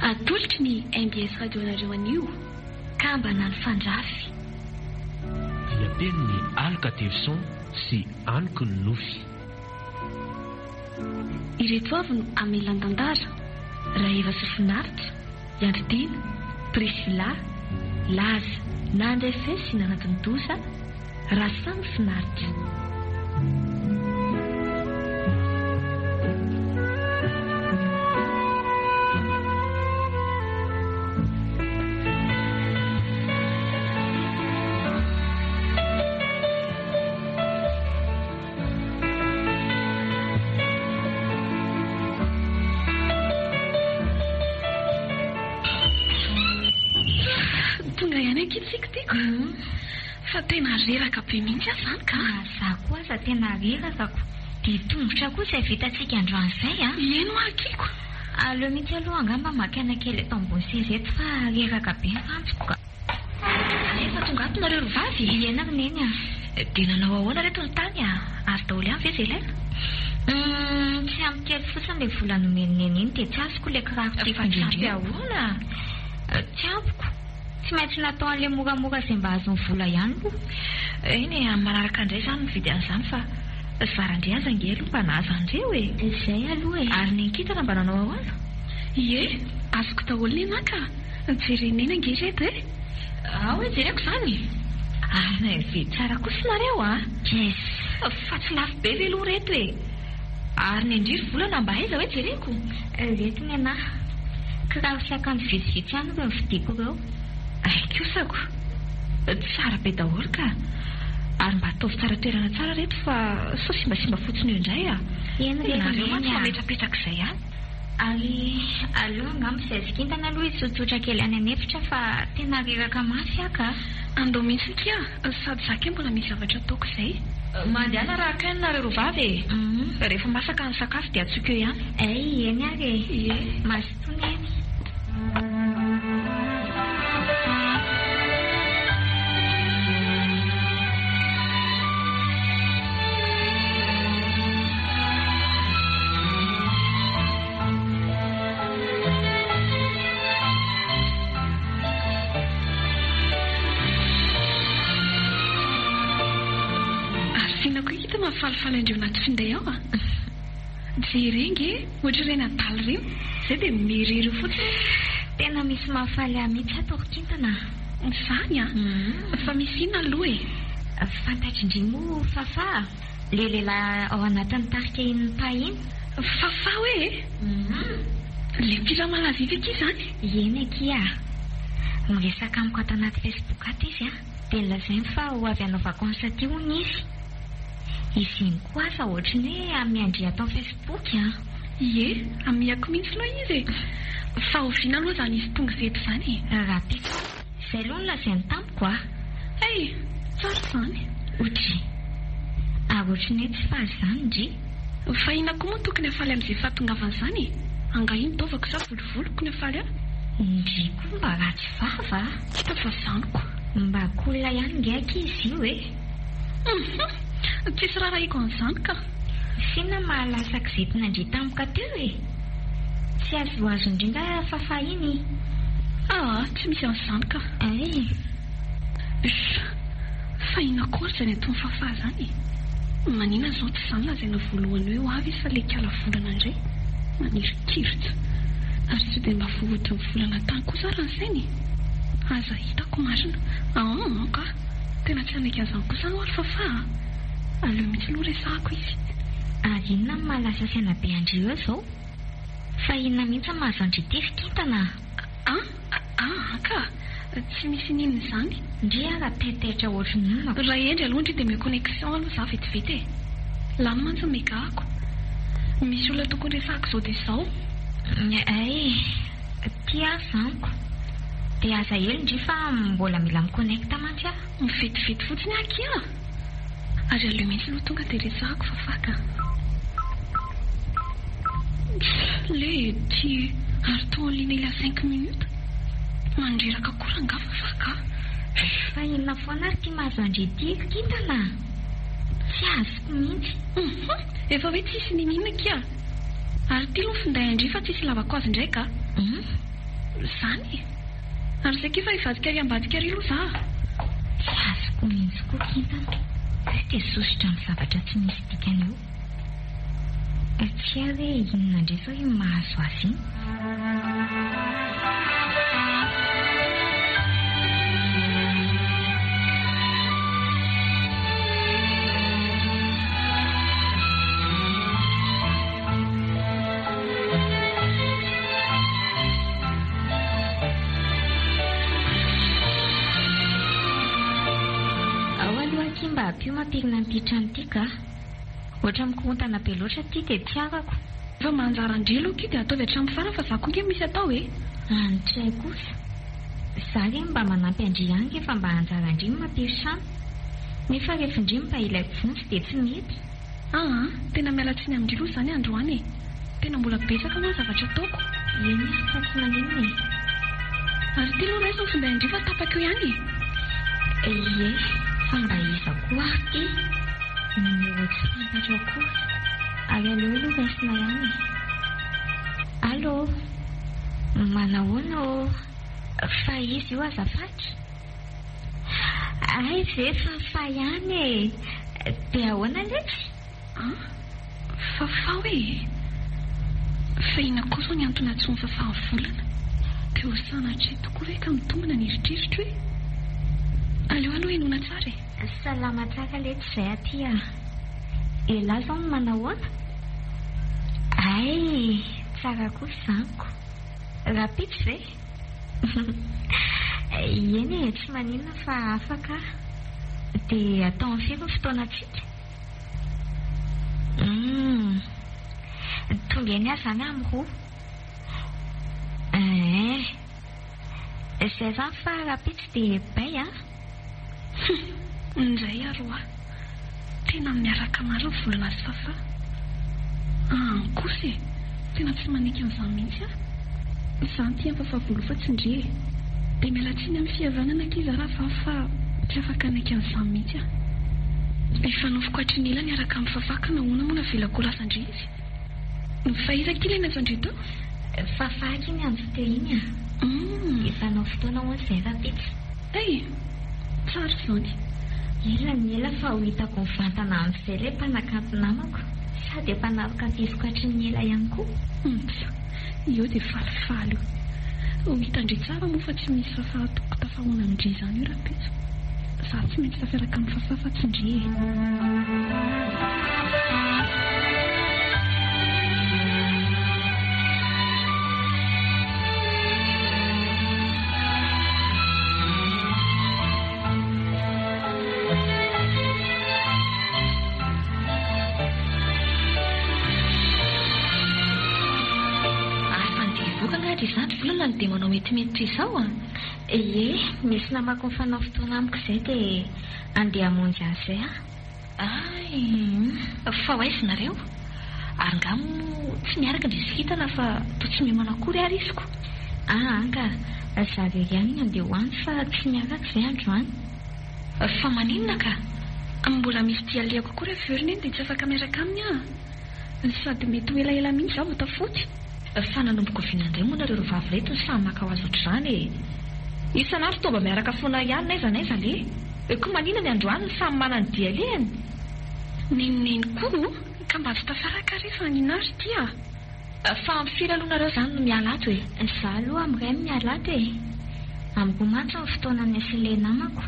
Atolotry ny mbs Radio anareo anio, Kambana nifandrafy. Diam-penin'i Aloka Tevson sy Anoky ny Nofy. Ireto avy no amelan-tantara, Raeva sy Finaritra, I Andry Tiana, Priscilla, Laza, nandray feo sy nanatontosa, Rasamy Finaritra. Tonga ihany akia tsiky tiako. Fa tena reraka be mihitsy aho izany ka. Za koa aza tena reraka ko. Dia tongotra koa izay vitantsika androany izay an. Eny hoa akia ko. Aleo mihitsy aloha angamba maka aina kely eto ambony seza eto fa reraka be ny ranjoko ka. Efa tonga ato nareo ry vavy e? Eny ry Neny a. Dia nanao ahoana reto ny tany a? Azo daholo ihany ve izay ilaina? Humm, tsy ampy kely fotsiny ilay vola nomen'i Neny iny dia tsy azoko ilay kiraro tiako Fa tsy ampy indrindra. ahoana? Tsy ampiko. Tsy maintsy natao an'ilay moramora izay mba azon'ny vola ihany aloha. Eny e, amin'ny manaraka indray izany mividy an'izany fa zara-ndry aza ange aloha mba nahazo an'ireo e! Izay aloha e! Ary ny ankintana mba nanao ahoana? Ie, azoko daholo ny anà ka! Jeren'i Neny ange ireto e! Ao e, jereko izany! Ary mividy tsara kosa nareo a! Yes! Fa tsy lafo be ve aloha ireto e! Ary ny an-dry ry volana mba aiza hoe jereko? Ireto ny anà. Kiraro sy akanjo vitsivitsy ihany ireo novidiako ireo. Hay kosako! Tsara be daholo ka! Ary mba ataovy tsara toerana tsara ireto fa sao simbasimba fotsiny eo indray a! Eny re ry Nareo mantsy Neny a! mametrapetraka izay ihany. Ary aleo angamba izay azo kintana aloha hitsotsotra kely any an'efitra fa tena reraka mafy aho ka. Andao mihitsy akia, sady za kay mbola misy zavatra ataoko izay. Mandehana raha haka nareo roa vavy e! Rehefa masaka ny sakafo dia antsoiko eo ihany. Hay, eny ary e! Ie. Mazotoa Neny. Ary f'inona koa ity mahafalifaly an-dreo anaty finday ao a? Jere ange ohatr'ireny adala ireny, izay dia mirery eo fotsiny. Tena misy mahafaly ahy mihitsy ato ry Kintana a! Izany an! Fa misy inona aloha e? Fantatr'i ndry moa Fafah a! Le lehilahy ao anatin'ny tarika iny Mpa iny. Fafah hoe e? Le mpihira malaza iny akia izany? Eny akia a! Miresaka amiko ato anaty Facebook ato izy a! Dia nolazainy fa ho avy hanao vacances aty hono izy. Izy iny koa aza ohatry ny hoe amian-dry ato amin'ny Facebook an! Ie, amiako mihitsy aloha izy e! Fa oviana aloha izany izy tonga eto izany e? Rahampitso. Izay aloha no lazainy tamiko a! Hay! Tsara izany. Ohatry. Ary ohatry ny hoe tsy faly izany ndry. Fa inona koa moa no tokony hafaly amin'izay fahatongavany izany e? Angaha iny taovako sa volovoloko no hafaly ahy? Ndry koa mba ratsy vava a! Hita fa zaniko. Mba cool ihany nge akia izy io e! Hum! Tsisy raharahiako an'izany ka! F'inona mahalasa kizitina ndry tampoka teo e? Tsy azoazo ndry nga Fafah iny? Aa, tsy misy an'izany ka! Ay! Uff! Fa inona koa ary izany ataon'i Fafah izany e? Manina izao tsy izany lazaina voalohany hoe ho avy izy fa le kala volana indray manirikiritsa. Ary sao dia mba voahodin'ny volana tany kosa ary ny sainy e? Aza hitako marina. Aa ka! Tena tsy hanaiky an'izany kosa aloha ry Fafah a! Aleo mihitsy aloha resahako izy. Ary inona no mahalasa saina be an-dry eo izao? Fa inona mihitsy no mahazo an-dry ity ry kintana a? A! Aa ka! Tsy misy n'inona izany. Ndry ara taitaitra ohatry ny inona ko. Raha hendry aloha ndry dia omeo connexion aloha za vetivety e. Lany mantsy ny mega-ko. Misy olona tokony resahako izao dia izao. Hay, ty ary izany ko. Dia aza ela ndry fa mbola mila mi-connecte mantsy aho. Vetivety fotsiny akia a! Ary aleo mihitsy aloha tonga dia resahako fa faka a! Le ty e! Ary toa en ligne il y a cinq minutes! Mandreraka koa rangaha fa faka a! Fa inona foana ary ty mahazo an-dry ity ry kintana a! Tsy azoko mihitsy. Hum! Efa hoe tsisy niniana akia! Ary ty aloha finday an-dry fa tsisy lavako azy indray ka! Hum! Izany e! Ary zay k'efa hivadika ary ambadika ary aloha za a! Tsy azoko mihitsy koa kintana hoe dia sosotra amin'ny zavatra tsy misy dikany eo. Tsy hay hoe inona indray izao iny mahazo azy iny. Ao aloha akia mba ampio mampirina an'ity trano ity ka. Ohatra mikorontana be loatra ity dia tsy arako. Fa manjara ndry aloha akia dia ataovy hatramin'ny farany fa za koa nge misy atao e. Any tsy hay kosa. Za re mba manampy an-dry ihany rehefa mba anjaran-dry ny mampiry trano. Nefa refin-dry mba ilaiko vonjy dia tsy mety. Aa, tena miala tsiny amin-dry aloha izany androany e! Tena mbola betsaka moa ny zavatra ataoko. Eny ary fa tsy maninona e! Ary ity aloha raiso ny findain-dry fa tapaka eo ihany e! Ie, fa mba iza koa ary ity? Numéro tsy fantatro akory. Ary aleo aloha raisina ihany e! Allô! Manahoana ô? Fa iza io azafady? Hay ve Fafa ihany e! Dia ahoana letsy? An? Fafa hoe? Fa inona koa izao ny antony antsoin'i Fafa ny volana? Dia ho sanatria tokoa ve ka mitombina ny eritreritro e? Aleo aloha henoina tsara e! Salama tsara letsy izay aty a! Elah izao no manahoana? Hay! Tsara koa izany ko! Rahampitso ve? Eny e, tsy maninona fa afaka aho. Dia atao amin'ny firy ny fotoanantsika? Humm. Tonga eny aho izany amin'ny roa. Eeh. Izay izany fa rahampitso dia bay an! Hum! Indray ary hoa! Tena miaraka marina Volana sy Fafa. An kosa e! Tena tsy manaiky an'izany mihitsy aho. Izaho tia an'i Fafa voaloha fa tsy ndry e! Dia miala tsiny amin'ny fihavanana akia izaho rahavavy fa tsy afaka hanaiky an'izany mihitsy aho. Efa nofiko hatry ny ela niaraka amin'i Fafa ka nahoana moa navelako ho lasa ndry izy? Fa iza akia ilay niantso an-dry teo? Fafa akia niantso teo iny a! Efa hanao fotoana hono izay rahampitso. Hay! Tsara izany. Ela ny ela fa ho hitako mivantana amin'izay ilay mpanakanto namako sady efa nankafiziko hatry ny ela ihany koa. Humph! Eo dia falifaly eo. Ho hitan-dry tsara moa fa tsy misy Fafa ataoko tafahoana amin-dry izany io rahampitso. Za tsy maintsy tafiaraka amin'i Fafa fa tsy ndry e. Asa andeha hivoaka angaha ry zandry volana no dia manao metimety toy izao an? Ie, misy namako mifanao fotoana amiko izay dia andeha hamonjy azy izay aho. Hay! Fa ho aiza nareo? Ary nga moa tsy miaraka ndry Zikitana fa toa tsy miomana akory ary izy ko? Aa ka, za irery ihany no andeha ho any fa tsy miaraka izay androany. Fa maninona ka? Mbola misy dia alehako koa ry Veury neny dia tsy afaka miaraka aminy aho. Sady mety ho elaela mihitsy za vao tafody. Fa nanomboka oviana indray moa nareo ry vavy ireto no samy maka ho azy ohatr'izany e? Isan'andro toa mba miaraka foana ihany n'aiza n'aiza le. Koa maninona ny androany no samy manana ny dia alehany? Neniny koa o! Ka mba tsy tafaraka re fa nina ry ty a! Fa amin'ny firy aloha nareo izany no miala ato e? Za aloha amin'ny iray no miala ato e! Amiko mantsy ny fotoananay sy ilay namako.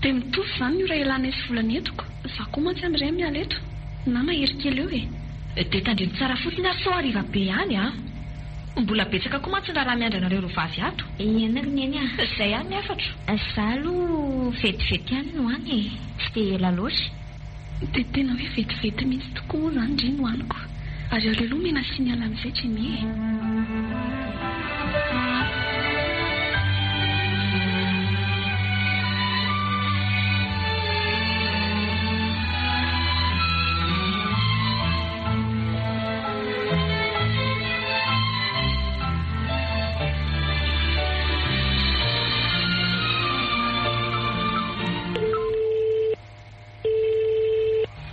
Dia mitovy izany ny ora ialanay sy volana eto ko! Za koa mantsy amin'ny iray miala eto, na mahery kely eo e! Dia tandremo tsara fotsiny ary sao hariva be any an! Mbola betsaka koa mantsy ny raharaha miandry anareo roa vavy ato. Eny ry Neny a! Izay ihany ny hafatro. Za aloha vetivety ihany no any e! Tsy dia ela loatra. Dia tena hoe vetivety mihitsy tokoa moa izany ndry no haniko. Ary aleo aloha omena signal amin'izay Jimmy e!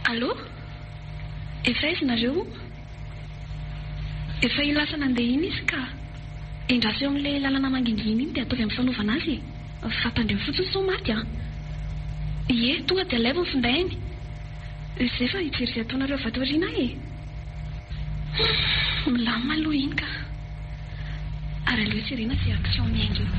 Allô? Efa aiza nareo? Efa iny lasa nandeha iny izy ka. Endraso eo amin'ilay lalana mangingina iny dia ataovy amin'ny fanaovana azy e! Fa tandremo fotsiny sao maty an! Ie, tonga dia alaivo ny findainy! Izay fa hijery izay ataonareo avy ato aoriana aho e! Humm, milamina aloha iny ka! Ary aleo jerena izay action miainga eo.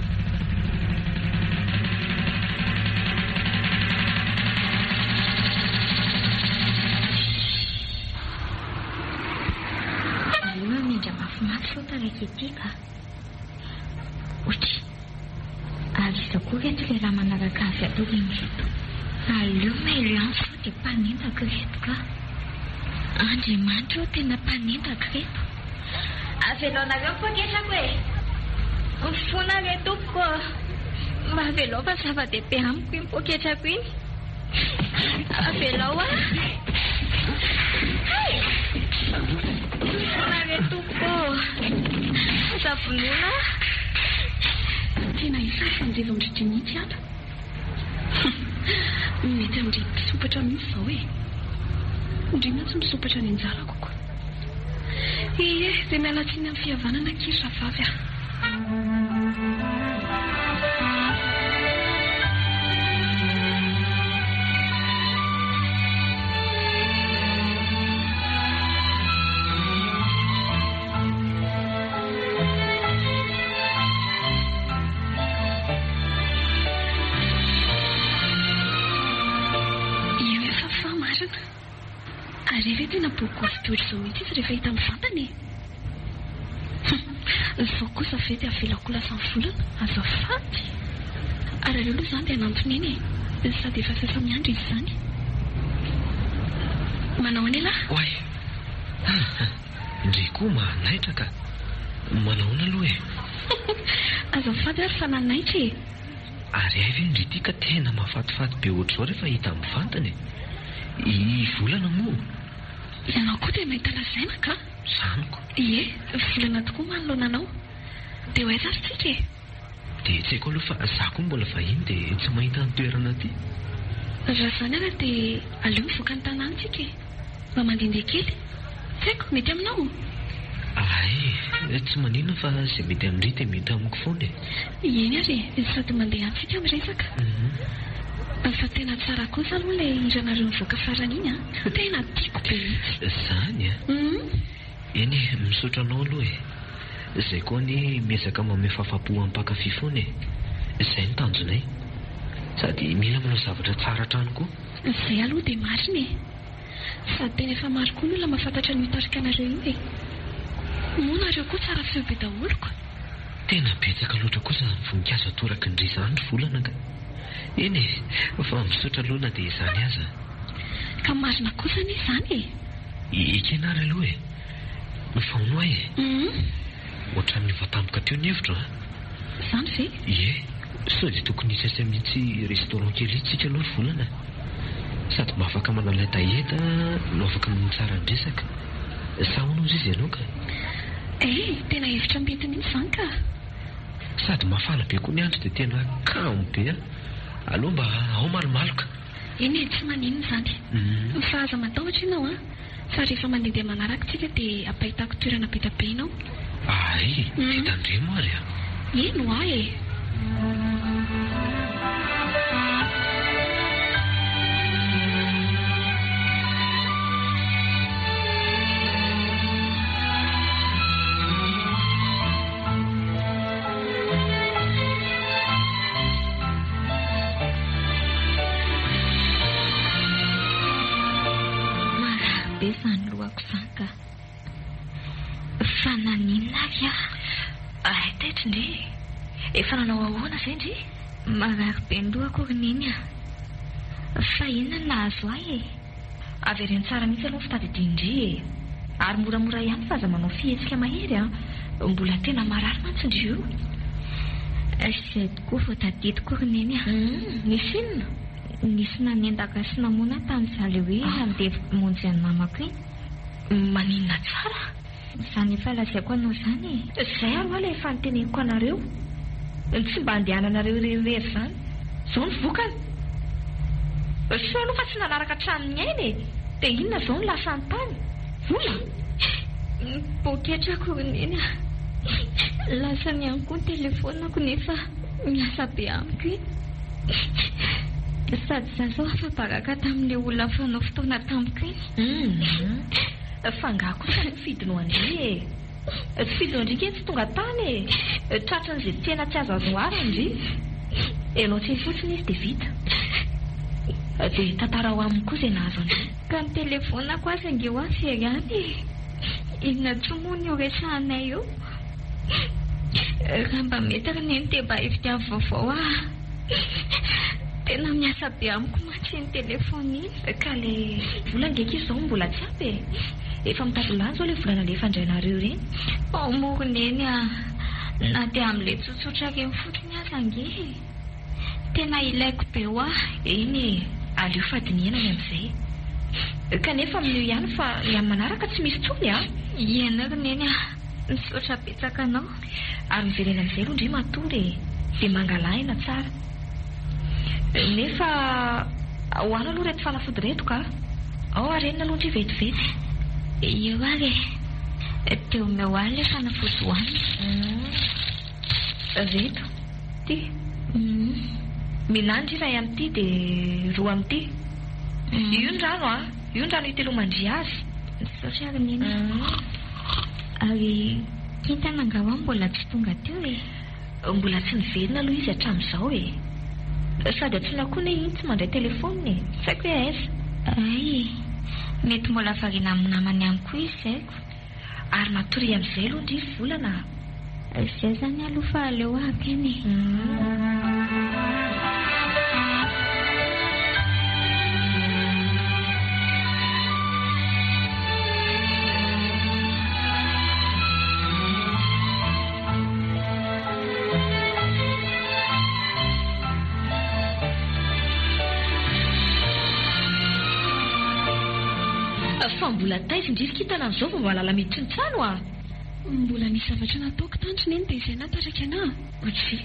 Aleo hamindra mafimafy sao taraiky ety ka. Otry. Ary iza koa ireto lehilahy manaraka avy ato aoriana ireto? Aleo mailo ihany sao dia mpanendaka ireto ka. Andriamanitra ô tena mpanendaka ireto. Avelaonareo ny poketrako e! Mifona re tompoko ô! Mba avelao fa zava-dehibe amiko iny poketrako iny. Avelao aho. Hay! Mifona re tompoko ô! Aza vonoina aho. Tena efa mifanjevo amin-dry Dry mihitsy ato. Mety amin-dry mpisompatra mihitsy izao e. Ndry mantsy misompatra ny anjarako ko. Ie, dia miala tsiny amin'ny fihavanana akia ry rahavavy a. Io efa fa marina. Ary ve tena beau gosse be ohatr'izao mihitsy izy rehefa hita mivantana e? Hum, izao kosa ve dia avelako ho lasa ny volana? Azafady! Ary aleo aloha izany dia hanampy Neny e! Sady efa sasa-miandry izy izany. Manao ahoana ialahy? Oay! Ah! Ndry koa manaitra ka! Manahoana aloha e? Azafady ary fa nanaitra e! Ary hay ve ndry ity ka tena mahafatifaty be ohatr'izao rehefa hita mivantana e! I Volana moa? Ianao koa dia mahita lazaina ka! Izany ko! Ie, Volana tokoa manoloana anao. Dia ho aiza ary tsika e? Dia tsy haiko aloha fa za koa mbola vahiny dia tsy mahita ny toerana aty. Raha izany ary dia aleo mivoaka ny tanàna tsika e! Mba mandehandeha kely. Tsy haiko, mety aminao? Ay, tsy maninona fa izay mety amin-dry dia mety amiko foana e. Eny ary e, sady mandeha any tsika miresaka. Fa tena tsara kosa aloha ilay hiranareo nivoaka farany iny an! Tena tiako be mihitsy. Izany an? Eny e, misaotra anao aloha e. Izay koa anie miezaka mamehy fahafapo amin'ny mpankafy foana e. Izay no tanjonay. Sady mila manao zavatra tsara hatrany koa. Izay aloha dia marina e. Sady tena efa maro koa ny olona mahafantatra an'io tarika anareo io e. Moa nareo koa tsara feo be daholo ko. Tena betsaka loatra kosa izany voninkazo atoraky ndry izany ry volana ka. Eny e, fa misaotra aloha na dia izany aza. Ka marina kosa anie izany e. Ekena ary aloha e. Fa hono ahy e. Ohatran'ny niova tampoka teo ny hevitro an. Izany ve? Ie. Sao dia tokony hisaisa mihitsy restaurant kely itsy tsika aloha ry volana a. Sady mba afaka manala hetaheta no afaka manitsara ny resaka. Sa ahoana hozy izy ianao ka? Eh! Tena hevitra mety mihitsy izany ka! Sady mafana be koa ny andro dia tena kamo be an! Aleo mba ao malomaloka. Eny e, tsy maninona izany. Fa aza matahotra ianao an! Fa rehefa mandehandeha manaraka tsika dia ampahitako toerana be da be ianao. Ay, dia tandremo ary a! Eny hoa e! Marary be izany lohako izany ka. Fa naninona ary aho? Ay taitra ndry e! Efa nanao ahoana izay ndry? Marary be ny lohako ry Neny a! Fa inona no nahazo ahy e? Avereno tsara mihitsy aloha ny fitadidian-dry e! Ary moramora ihany fa aza manao fihetsika mahery an! Mbola tena marary mantsy ndry io. Izay tokoa vao tadidiko ry Neny a! Humm, nisy inona? Nisy nanendaka sy namono ahy tamin'izaho ilay hoe handeha hamonjy an'ny namako iny. Maninona tsara? Izany efa lazaiko anao izany e! Izay ary hoa ilay efa noteneniko anareo. Ny tsy mba andehananareo irery irery izany. Izao ny vokany. Soa aloha fa tsy nanaraka hatramin'ny aina e! Dia inona izao no lasany tany? Vola? Ny poketrako ry Neny a! Lasany ihany koa ny telefaoniko nefa miasa be amiko iny. Sady izaho izao afa-baraka tamin'ilay olona nifanao fotoana tamiko iny. Humm. Fa angaha kosa moa fidiny ho an-dry e? Tsy fidiny an-dry nge tsy tonga tany e! Tratran'izay tsena tsy azo azo oharina ndry. Ianao tsiny fotsiny izy dia vita. Dia tantarao aminy koa izay nahazo an-dry. Ka ny telefaonako aza ange hoa very any e! Inona intsony moa no horesahanay eo? Raha mba mety ry neny dia mba hividiano vaovao aho. Tena miasa be amiko mantsy iny telefaonina iny. Ka le vola ange akia izao mbola tsy ampy e! Efa mitady lany izao ilay vola nalefan-drainareo ireny. Oh moa ry neny a! Na dia amin'ilay tsotsotra ireny fotsiny aza ange e! Tena ilaiko be hoa. Eny e, aleo fa dinihana ny amin'izay. Kanefa amin'io ihany fa ny amin'ny manaraka tsy misy intsony a! Eny ry neny a! Misaotra betsaka anao. Ary miverena amin'izay aloha ndry matory e! Dia mangalà aina tsara. Nefa hohano aloha ireto fanafody ireto ka! Ao harenina aloha ndry vetivety. Eo ary e! Dia omeo ahy ilay fanafody hohanina. Reto, ty. Milà ndry iray amin'ity dia roa amin'ity. Io ny rano a! Io ny rano hiteloman-dry azy. Misaotra ry Neny a! Ary kintana angaha hoa mbola tsy tonga teo e? Mbola tsy niverina aloha izy hatramin'izao e! Sady antsoina koa anie iny tsy mandray telefaonina e! Tsy haiko hoe aiza. Hay e! Mety mbola variana amin'ny namany ihany koa izy izay ko. Ary matoria amin'izay aloha ndry ry volana a! Izay izany aloha fa aleo haka aina e! Fa mbola taiza indrisy kintana amin'izao vao mahalala miditry ny trano a! Mbola nisy zavatra nataoko tany ry neny dia izay nahataraiky anà. Ohatry.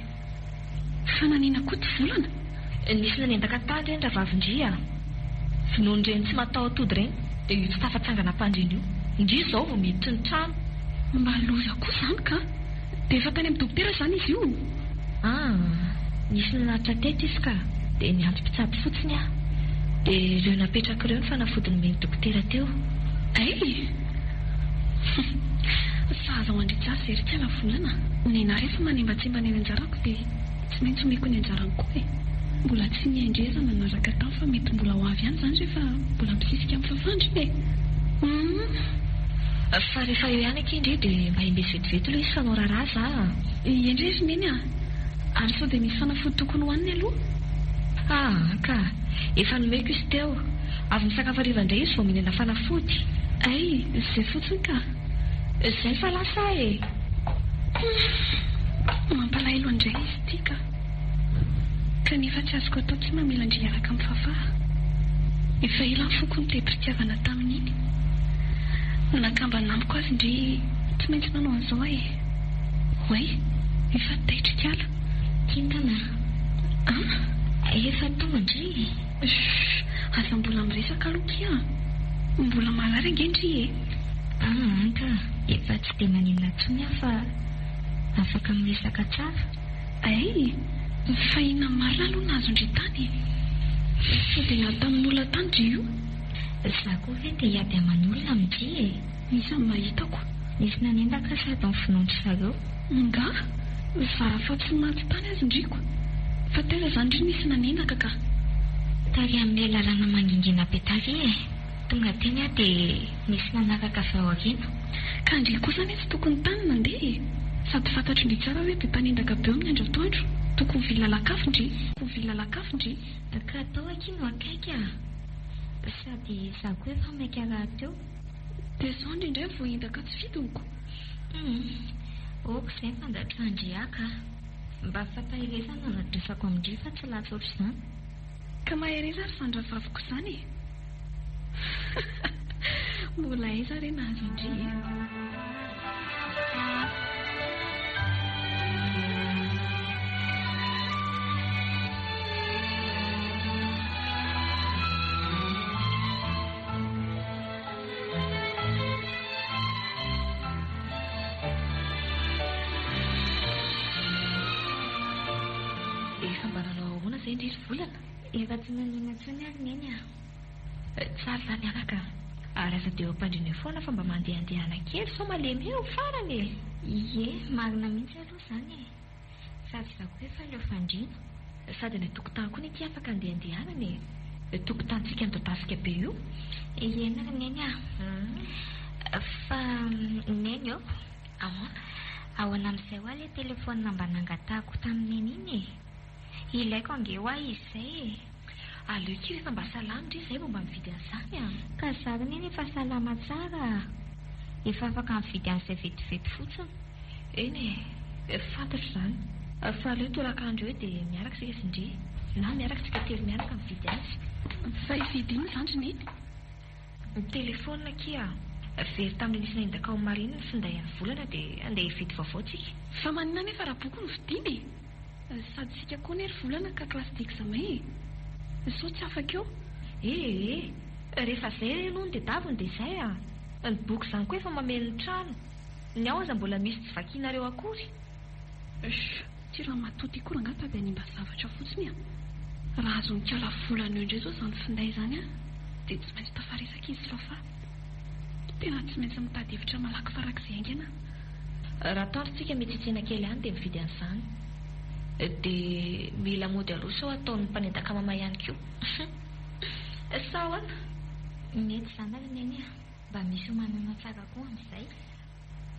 Fa nanina koa ty volana? Nisy nanendaka tany ireny rahavavin-dry a! Vonoin'ireny tsy mataho-tody ireny dia io tsy tafatsangana am-pandriana io. Ndry izao vao miditry ny trano. Mba loza koa izany ka! Dia efa tany amin'ny dokotera izany izy io? Aa! Nisy nanatitra teto izy ka! Dia niantso mpitsabo fotsiny aho. Dia ireo napetrako ireo ny fanafody nomen'ny dokotera teo. Hay! Sahaza ho an-dry Jasy izay ry kiala volana. Nenah rehefa manembatsembana ny anjarako dia tsy maintsy omeko ny anjarany koa e! Mbola tsy nihain-dry aza nanaraka tao fa mety mbola ho avy ihany izany rehefa mbola misisika amin'ny fafandry e! Humm! Fa rehefa eo ihany akia ndry dia mba embezy vetivety aloha izy fa hanao raharaha za a! Ie ndry ry Neny a! Ary sao dia misy fanafody tokony hohaniny aloha? Aa ka! Efa nomeko izy teo. Avy nisakafo hariva indray izy vao mihinana fanafody. Hay, izay fotsiny ka! Izay fa lasa aho e! Humm! Mampalahelo indray izy ity ka! Kanefa tsy azoko atao tsy mamela an-dry hiaraka amin'i Fafah. Efa ela ny foko niteti-pitiavana tamin'iny. Nakambana amiko azy ndry tsy maintsy manao an'izao aho e! Oay! Efa taitra ikala. Kintana a! Efa tonga ndry e! Chut! Aza mbola miresaka aloha kia a! Mbola marary ange ndry e! Aa ka! Efa tsy dia maninona intsony aho fa afaka miresaka tsara. Hay! Fa inona marina aloha nahazo ndry tany e? Sao dia niady tamin'olona tany ndry io? Za koa ve dia hiady aman'olona amin-dry e? Iza no mahitako? Nisy nanendaka sady novonoin-dry zareo. Angaha? Zara fa tsy maty tany azy ndriko. Fa taiza zany ndry nisy nanendaka ka? Tary amin'ilay lalana mangingina be tary e! Tonga teny aho dia nisy nanaraka avy ao aoriana. Ka ndry kosa anie tsy tokony tany nandeha e! Sady fantatro ndry tsara hoe be mpanendaka be eo amin'ny andro atoandro. Tokony villa lakafo ndry. Tokony villa lakafo ndry. Ka atao akia no akaiky a! Sady izaho koa efa maika rahateo. Dia zao ndry indray voaendaka tsy fidiniko. Humm. Ok izay ny fandatsahan-dry ahy ka. Mba fampaherezana no adresako amin-dry fa tsy latsa ohatr'izany. Ka mahereza ary izany rahavaviko izany e! Mbola aiza re nahazo an-dry e? ve ndry ry Volana? Efa tsy maninona intsony ary Neny a! Tsara izany anaka a! Ary aza dia eo am-pandriana eo foana fa mba mandehandehana kely sao malemy eo farany e! Ie, marina mihitsy aloha izany e! Sady izaho koa efa leo fandriana. Sady any an-tokotany koa anie ity afaka andehandehanana e! Tokotanintsika midadasika be io. Eny ry Neny a! Fa Neny ô! Ahoana? Ahoana amin'izay hoa ilay telefaonina mba nangatahako tamin'i Neny iny e? Ilaiko ange hoa izy izay e! Aleo akia rehefa mba salama ndry izay vao mba mividy an'izany a! Ka za ry Neny efa salama tsara a! Efa afaka mividy an'izay vetivety fotsiny. Eny e! Fantatro izany. Fa aleo tolakandro eo dia miaraka isika sy ndry. Na miaraka isika telo mianaka mividy azy. Fa hividy inona izany ry Neny? Ny telefaonina akia. Very tamin'ilay nisy nanendaka omaly iny ny finday an'i Volana dia andeha hividy vaovao tsika. Fa maninona anefa raha boky no vidiana e? Sady isika koa anie ry Volana ka classe d'examen e! Sao tsy afaka eo? Ee! Rehefa izay re aloha no tedaviny dia izay a! Ny boky izany koa efa mameno ny trano. Ny ao aza mbola misy tsy vakianareo akory. Sh! Ty ramatoa ty koa rangaha tady hanimba zavatra fotsiny a! Raha azon'i kala volana eo indray zao izany finday izany a, dia tsy maintsy tafaresaka izy sy Fafah. Tena tsy maintsy mitady hevitra malaky farak'izay haingana aho. Raha atoandro tsika mitsitsina kely any dia mividy an'izany. Dia mila mody aloha sao ataon'ny mpanendaka mama ihany koa. Sa ahoana? Mety izany ry Neny a! Mba misy homanina tsara koa amin'izay.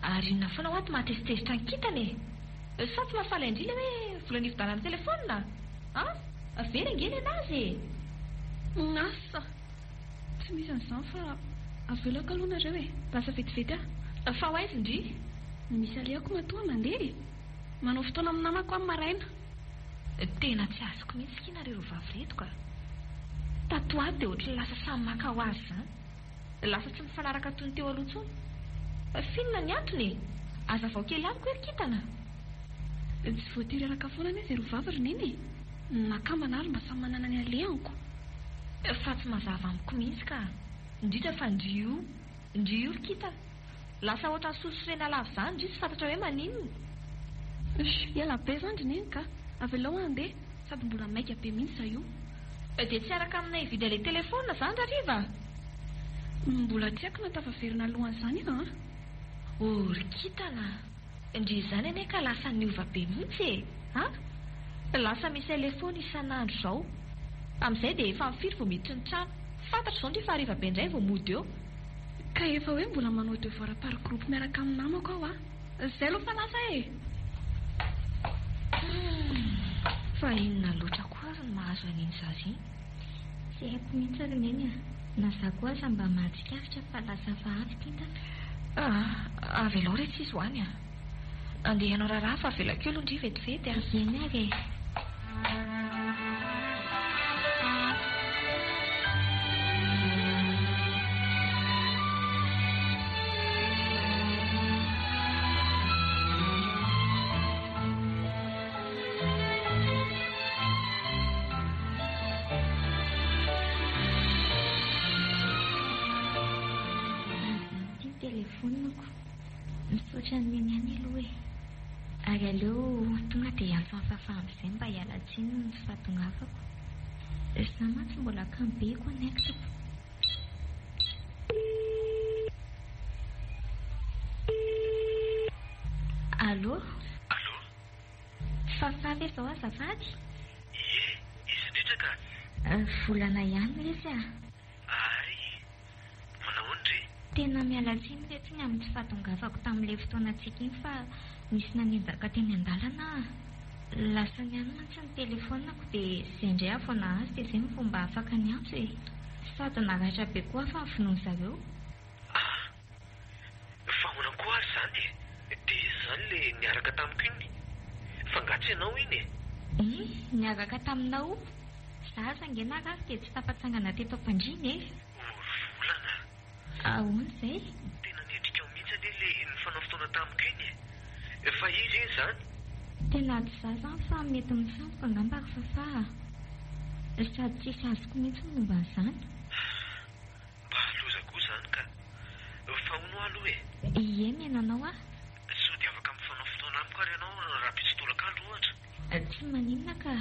Ary inona foana hoa ty mahatezitezitra ny kintana e? Sa tsy mahafaly an-dry ilay hoe vola nividianana telefaonina? An? Very ange nenazy e! Asa! Tsy misy an'izany fa avelako aloha nareo e! Lasa vetivety aho. Fa ho aiza ndry? Misy alehako matoa mandeha e! Manao fotoana amin'ny namako aho maraina. Tena tsy azoko mihitsy ki nareo roa vavy reto ka! Tato ho ato dia ohatry ny lasa samy maka ho azy izany. Lasa tsy mifanaraka toy ny teo aloha intsony. F'inona ny antony e? Hazavao kely amiko hoe ry kintana. Tsy voatery hiaraka foana anie izay roa vavy ry Neny e! Nakambana ary mba samy manana ny alehany ko! Fa tsy mazava amiko mihitsy ka! Indrindra fa ndry io, ndry io ry kintana. Lasa ohatran'ny sorisorena lava izany ndry tsy fantatra hoe maninona. Hush! Ela be izany ry Neny ka! Avelao aho handeha! Sady mbola maika be mihitsy za io. Dia tsy hiaraka aminay hividy an'ilay telefaonina izany Rariva? Mbola tsy haiko na tafaverina alohan'izany aho an! Oh ry kintana a! Ndry izany anie ka lasa niova be mihitsy e! An! Lasa misy aleha foana isan'andro izao. Amin'izay dia efa amin'ny firy vao miditra ny trano. Fantatro izao ndry fa hariva be indray vao mody eo. Ka efa hoe mbola manao devoir par groupe miaraka amin'ny namako aho an! Zay aloha fa lasa e! Humm! Fa inona loatra koa ary no mahazo an'iny zaza iny? Tsy haiko mihitsy ry Neny a! Na za koa aza mba mahatsikaritra fa lasa hafahafa kintana. Ah! Avelao re tsy izy ho any a! Andeha hanao raharaha fa avelao kely aloha ndry vetivety a! Eny ary e! Ary izany ity ny telefaoniko. Misaotra an'i Neny ihany aloha e. Ary aleo tonga dia hiantso an'i Fafa amin'izay mba hiala tsiny noho ny tsy fahatongavako. Izaho mantsy mbola kamo be hi-connecte-ko. Allô? Allô? Fafa ve izao azafady? Ie, izy indrindra ka. Volana ihany lesy a. Ay! Manahoana re? Tena miala tsiny letsy ny amin'ny tsy fahatongavako tamin'ilay fotoanantsika iny fa nisy nanendaka teny an-dalana aho. Lasany ihany mantsy ny telefaoniko dia izay indray aho vao nahazo dia izay no vao mba afaka niantso e! Sady naratra be koa aho fa novonoin-dry zareo. Ah! Fa ahoana koa ary izany e? Dia iza izany ilay niaraka tamiko iny? Fa angaha tsy ianao iny e? Eh! Niaraka taminao? Za aza ange narary dia tsy tafatsangana teto am-pandriana e! O ry volana a! Ahoana izay? Tena nendrikao mihitsy anie ilay nifanao fotoana tamiko iny e! Fa iza iny izany? Tena tsy za izany fa mety misandoka angamba ry Fafah a! Sady tsisy azoko mihitsy ny momba an'izany. Mba loza koa izany ka! Fa hono hoa aloha e! Ie, mihaino anao aho. Sao dia afaka mifanao fotoana amiko ary ianao rahampitso tolakandro ohatra? Tsy maninona ka!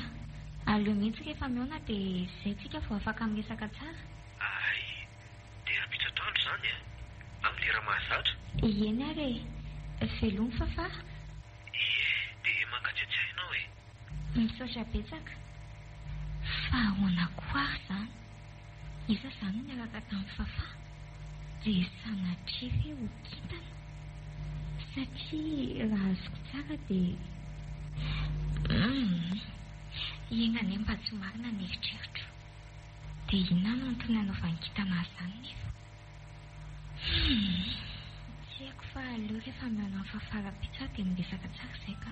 Aleo mihitsy rehefa mihaona dia izay tsika vao afaka miresaka tsara. Hay, dia rahampitso atoandro izany e? Amin'ny lera mahazatra? Eny ary e! Veloma Fafah. Ie, dia mangatsiatsiahy ianao e! Misaotra betsaka. Fa ahoana koa ary izany? Iza izany no niaraka tamin'i Fafah? Dia sanatria ve ho kintana? Satria raha azoko tsara dia. Humm. Enga anie mba tsy marina ny eritreritro. Dia inona no antony hanaovan'ny kintana azy izany nefa? Humm. Tsy haiko fa aleo rehefa mihaona amin'ny Fafah rahampitso aho dia miresaka tsara izay ka.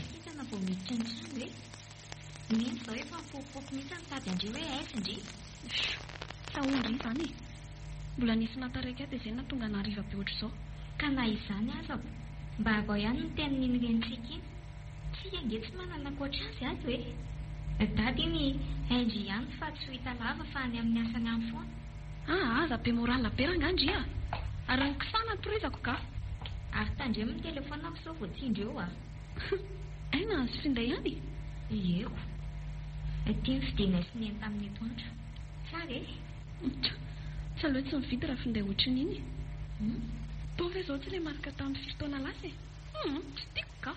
Kintana vao miditra ny trano e! Neny izao efa mipokopoky mihitsy mitady an-dry hoe aiza ndry? Fio! Tsy ahoan ndry izany e! Mbola nisy nahataraiky ahy dia izay no nahatonga anah hariva be ohatr'izao. Ka na izany aza, mba avao ihany ny tenin'iny renintsika iny. Tsika ange tsy manana ankoatra azy ato e! Dada iny hain-dry ihany fa tsy ho hita lava fa any amin'ny asany any foana. Aa aza be moral be rangah ndry a! Ary ny kisana torizako ka! Ary tandremo ny telephone-ko sao voatsindry eo a! Hay nahazo finday ihany e! Ieko. Ity ny fidinay sy neny tamin'ny atoandro. Tsara e! Tsy aleo tsy mividy raha finday ohatrin'iny e! Toa ve izao tsy ilay marika tamin'ny firy taona lasa e! Hum! Tsy tiako ka!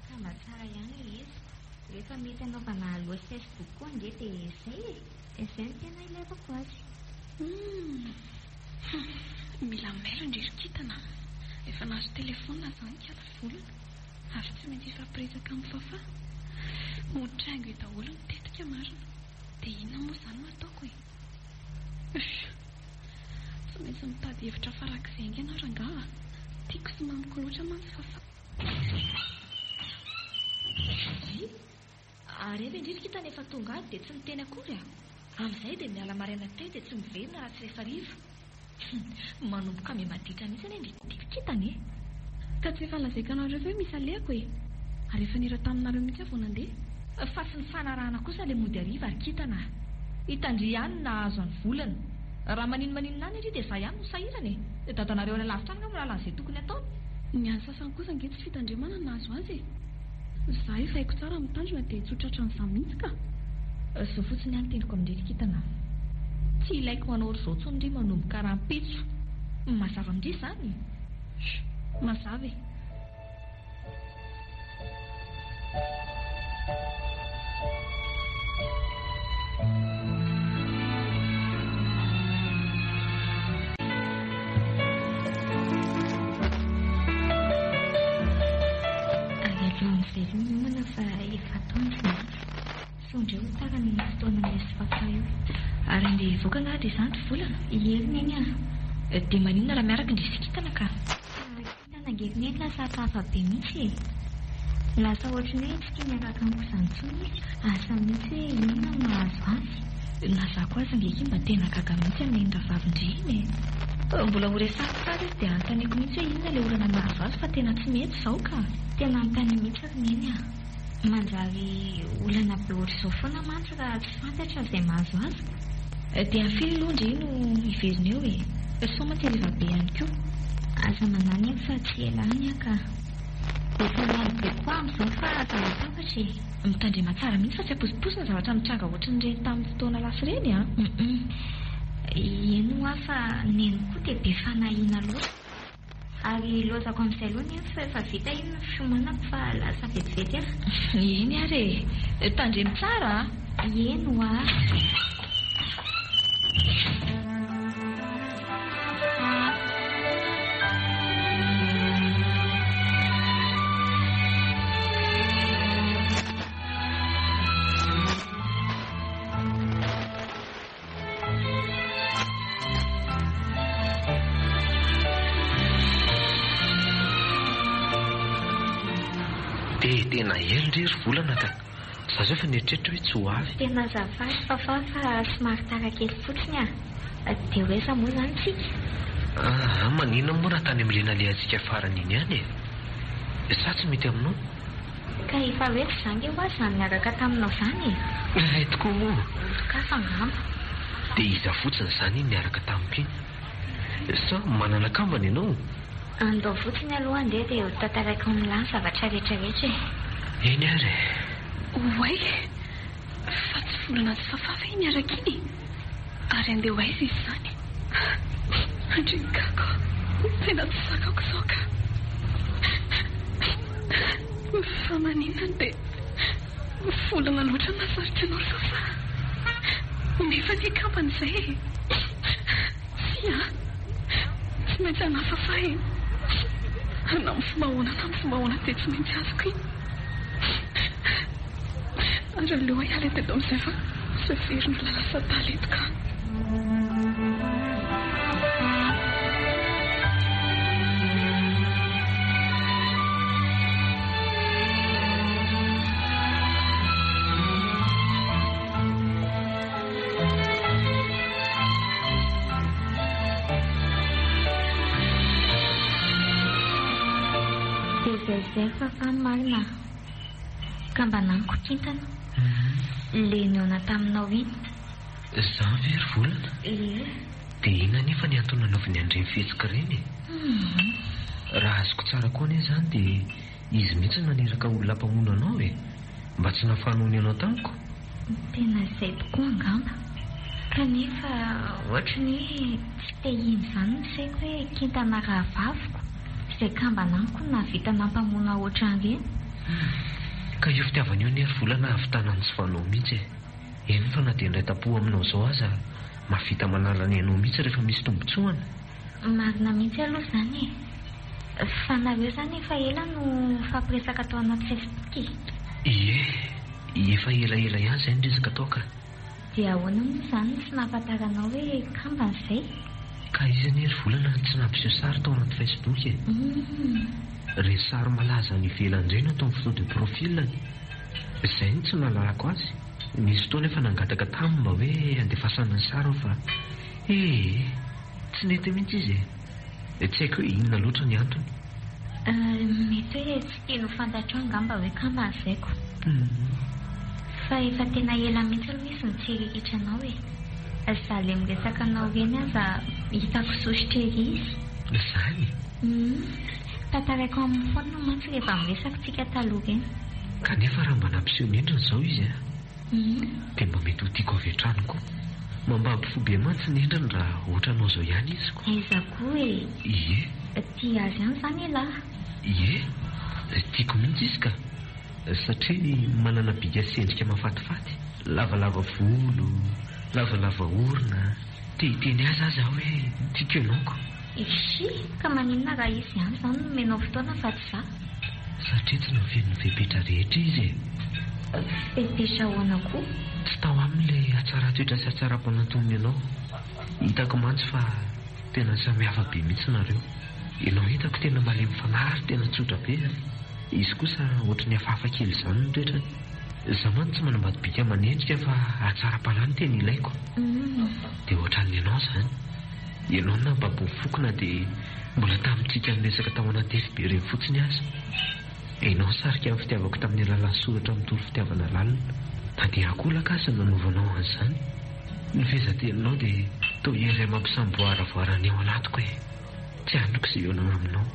Ka mba tsara ihany ilay izy. Rehefa mety hanaovana aloha Facebook koa ange dia izay e! Izay no tena ilaivako azy. Hum! Hum! Mila mailo ndry ry kintana a! Efa nahazo telephone zany kala volana ary tsy maintsy hifampiresaka amin'i Fafah. Ho traingo eo daholo ny tetika marina. Dia inona moa izany no ataoko e? Uff! Tsy maintsy mitady hevitra farak'izay haingana aho rangaha a! Tiako sy mamiko loatra mantsy Fafah. Dry, ary eny indrindra kintana efa tonga any dia tsy niteny akory a! Amin'izay dia miala maraina teo dia tsy miverina raha tsy rehefa hariva. Manomboka miha-maditra mihitsy anie ndry ity kintana e! Ka tsy efa lazaiko anareo ve hoe misy alehako e! Ary efa nira taminareo mihitsy aho vao nandeha. Fa tsy nifanarahana kosa ilay mody hariva ry kintana a! Hitan-dry ihany ny nahazo an'i Volana. Raha maninomaninona any ry dia izaho ihany no sahirana e! Dadanareo any alavitra any nga mahalala an'izay tokony hataony? Ny an'ny sasany kosa ange tsy fitandremana no nahazo azy e! Za efa haiko tsara ny mitandrina dia tsy ho tratran'izany mihitsy ka! Zao fotsiny ihany teniko amin-dry ry kintana a! Tsy ilaiko manao ohatr'izao intsony ry manomboka rahampitso. Mazava amin-dry izany? Mazava e! Ary aleo amin'izay aloha miomana fa efa atoandro ny andro. Sao indray ho tara ny fotoana misy Fafah eo. Ary andeha hivoaka angaha dia izany ry Volana? Ie ry Neny a! Dia maninona raha miaraka ndry sy Kintana ka? Kintana ange ry Neny lasa hafahafa be mihitsy e! Lasa ohatry ny hoe tsy tia miaraka amiko izany intsony izy. Asa mihitsy hoe inona no mahazo azy. Na za koa aza ange akia mba tena gaga mihitsy amin'iny rahavavin-dry iny e! Mbola ho resahako tsara izy dia hanontaniako mihitsy hoe inona ilay olana mahazo azy fa tena tsy mety izao ka! Tena anontaniako mihitsy ry Neny a! Manjary olana be ohatr'izao foana mantsy raha tsy fantatra izay mahazo azy ko! Dia firy aloha ndry no hiverina eo e? Sao mantsy hariva be ihany koa. Aza manahy neny fa tsy ela any aho ka. Efa miandry be koa amin'izao fa aza matahotra e. Mitandrema tsara mihitsy fa tsy ampoizimpoizina zavatra mitranga ohatran'ireny tamin'ny fotoana lasa ireny an! Hum. Eny hoa fa neny koa dia be fanahiana loatra. Ary lozako amin'izay aloha neny fa efa vita iny ny fiomanako fa lasa vetivety aho. Eny ary e! Tandremo tsara a! Eny hoa. Dia tena ela ndry ry volana ka! Za zao efa nieritreritra hoe tsy ho avy. Tena azafady Fafah fa somary tara kely fotsiny ah. Dia ho aiza moa izany tsika? Aa, maninona moa raha tany amin'ilay nalehantsika farany iny ihany e? Sa tsy mety aminao? Ka efa hoe tsy za nge hoa izany niaraka taminao izany e! Iray tokoa moa! Olon-kafa angamba. Dia iza fotsiny izany iny niaraka tamiko iny? Sa manana kambana ianao? Andao fotsiny aloha andeha dia ho tantaraiko amin'lah ny zavatra rehetra rehetra e! Eny ary e! Oay! Fa tsy volana sy Fafah ve iny araka iny e? Ary andeha ho aiza izy izany? Andrianikako, tena tsy zakako izao ka! Fa maninona no dia volana loatra no nahasarika anao ry Fafah? Nefa anie kambana izay e! Tsia, tsy maintsy hanahy Fafah e! Na amin'ny fomba ahoana na amin'ny fomba ahoana dia tsy maintsy azoko iny. Ary aleo aho hiala eto amin'izay fa sao heverina ho lasa adala eto ka. Dia izay izay ry Fafah ny marina a. Ka mba naniko kintana. Le nihaona taminao iny. Zany ve ry Volana? Ie. Dia inona anefa ny antony nanaovany an'ireny fihetsika ireny e? Raha azoko tsara koa anie izany dia izy mihitsy no naniraka olona hampamono anao e! Mba tsy nahafahanao nihaona tamiko? Tena izay tokoa angamba. Kanefa ohatry ny hoe tsy te hino izany ny saiko hoe kintana rahavaviko izay kambana amiko no nahavita nampamono ahy ohatran'ireny. Humm. Ka io fitiavana io anie ry vola nahavitana ny tsy fanao mihitsy e. Eny fa na dia indray tampo aminao izao aza mahavita manala ny ainao mihitsy rehefa misy tombotsoany. Marina mihitsy aloha izany e. Fa nareo izany efa ela no nifampiresaka tao anaty Facebook e? Ie, efa elaela ihany izay ny resaka tao ka. Dia ahoana moa izany no tsy nahafantaranao hoe kambana izay? Ka izy anie ry Volana no tsy nampiseho sary tao anaty Facebook e. Ireny sary malaza any ivelany ireny no ataony photo de profil-ny. Izay no tsy nahalalako azy. Nisy fotoana efa nangataka taminy mba hoe andefasany ny sariny fa ee. Tsy nety mihitsy izy e! Tsy haiko hoe inona loatra ny antony. Mety hoe tsy tiany ho fantatrao angamba hoe kambana izay ko. Fa efa tena ela mihitsy aloha izy no tsiriritra anao e. Za le miresaka anao ireny aza hitako sosotra ery izy. Izany? Hum. Tantaraiko aminy foana mantsy rehefa miresaka tsika taloha ireny. Kanefa raha mba nampiseho ny endriny izao izy an! Dia mba mety ho tiako avy hatrany koa. Mambabo fo be mantsy ny endriny raha ohatranao izao ihany izy ko. Aiza koa e! Ie. Tia azy ihany izany elah? Ie. Tiako mihitsy izy ka. Satria manana bika sy endrika mahafatifaty. Lavalava volo, lavalava orona. Te hiteny azy aza aho hoe tiako ianao ko. Ishii! Ka maninona raha izy ihany izany no omenao fotoana fa tsy za? Satria tsy nahafeno ny fepetra rehetra izy e! Fepetra ahoana koa? Tsy tao aminy ilay hatsaran-toetra sy hatsaram-panantoniny anao. Hitako mantsy fa tena samy hafa be mihitsy nareo. Ianao hitako tena malemy fanahy ary tena tsotra be an! Izy kosa ohatry ny hafahafa kely izany ny toetrany. Za mantsy tsy manambady bika aman'endrika fa hatsaram-panahy no tena ilaiko. Dia ohatran'ny anao izany. Ianao no nampabo ny foko na dia mbola tamintsika niresaka tao anaty FB ireny fotsiny aza. Ianao nisarika ny fitiavako tamin'ny alalan'ny soratra mitory fitiavana lalina. Na dia ankolaka aza no nanaovanao an'izany. Ny fehezanteninao dia toa iray mampisamboaravoara ny ao anatiko e. Tsy andriko izay hihaonana aminao.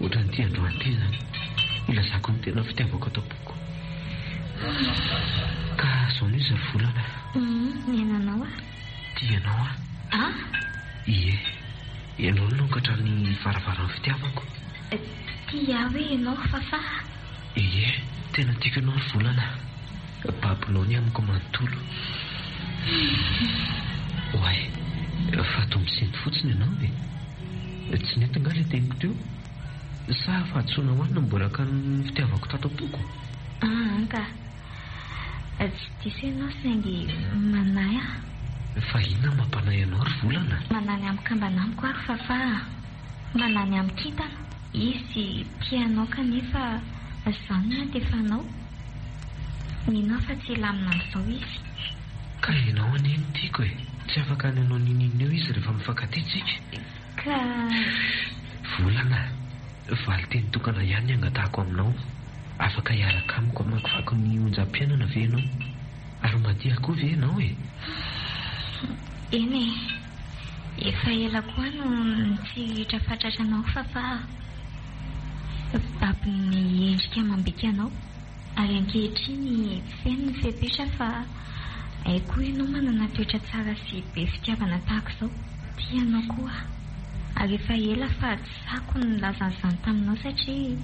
Ohatran'ity androany ity izany. Ilazako ny tena fitiavako ato am-poko. Ka izao no izy ry Volana. Hum, mihaino anao aho. Tia anao aho. Ah? Ie. Ianao no nanokatra ny varavaran'ny fitiavako. Tia ahy hoe ianao ry Fafah a! Ie, tena tiako ianao ry Volana a! Babonao ny amiko manontolo. Oay, fa toa misento fotsiny ianao e! Tsy nety angaha ilay teniko teo? Sa fahadisoana ho ahy no namboraka ny fitiavako tato am-poko? Aa ka! Tsy diso ianao saingy manahy aho. Fa inona no mampanahy anao ry Volana? Manahy ny amin'ny kambana amiko aho ry Fafah a! Manahy ny amin'ny kintana. Izy tia anao kanefa izaho no niantefanao. Mino aho fa tsy hilamina amin'izao izy. Ka ianao anie no tiako e! Tsy afaka ny hanao n'inon'inona eo izy rehefa mifankatia tsika. Ka. Volana, valin-teny tokana ihany ny angatahako aminao. Afaka hiaraka amiko hamakivaky ny onjam-piainana ve ianao? Ary mba tia ahy koa ve ianao e? Eny e! Efa ela koa no nitsirihitra fatratra anao Fafah a! Babon'ny endrika amam-bika anao. Ary ankehitriny feno ny fepetra fa hay koa ianao manana toetra tsara sy be fitiavana tahaka izao. Tia anao koa aho. Ary efa ela fa tsy sahiko ny nilaza an'izany taminao satria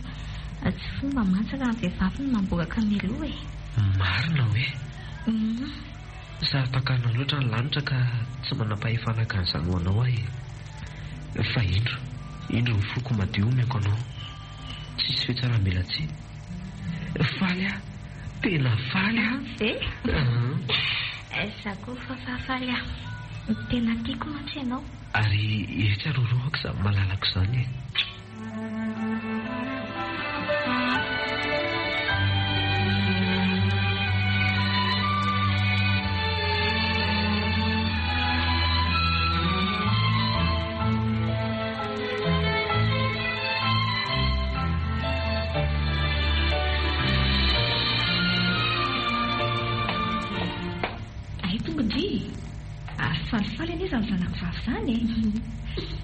tsy fomba mantsy raha ny vehivavy no mamboraka mialoha e. Marina hoe? Hum. Saro-takarina loatra ny lanitra ka tsy manam-pahefana haka an'izany ho anao aho e. Fa indro, indro ny foko madio omeko anao. Tsisy fihatsaram-belatsihy. Faly aho, tena faly aho. Ve? Za koa Fafa faly aho. Tena tiako mantsy ianao. Ary etsy arorohako izany malalako izany e. Hay tonga ndry e! Ary falifaly anie izany zanako vavy izany e!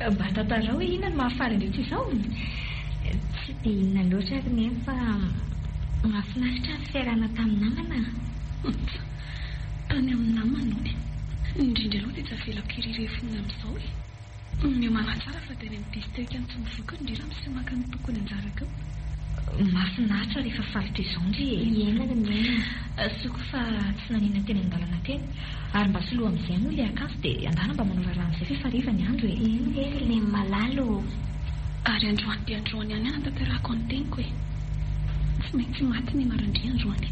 Mba tantarao hoe inona no mahafaly an-dry tsy izao? Tsy dia inona loatra ry Neny fa mahafinaritra ny fiarahana tamin'ny namana a! Tany amin'ny namana hono. Indrindra aloha dia tsy avelako hirirery foana amin'izao e! Miomàna tsara fa dia any amin'ny distrika Antsonivokony ndry ramose maka ny tokony anjarako eo. Mahafinaritra rehefa faly toy izao ndry e! Eny ry Neny a! Soa koa fa tsy nanina teny an-dalana teny. Ary mba soloa amin'izay moa ilay akanjo dia andana mba manao raharaha amin'izay f'efa hariva ny andro e! Eny re ry Neny malala ô! Ary androany dia androany ihany hanatanterahako ny teniko e! Tsy maintsy maty ny anaran-dry androany.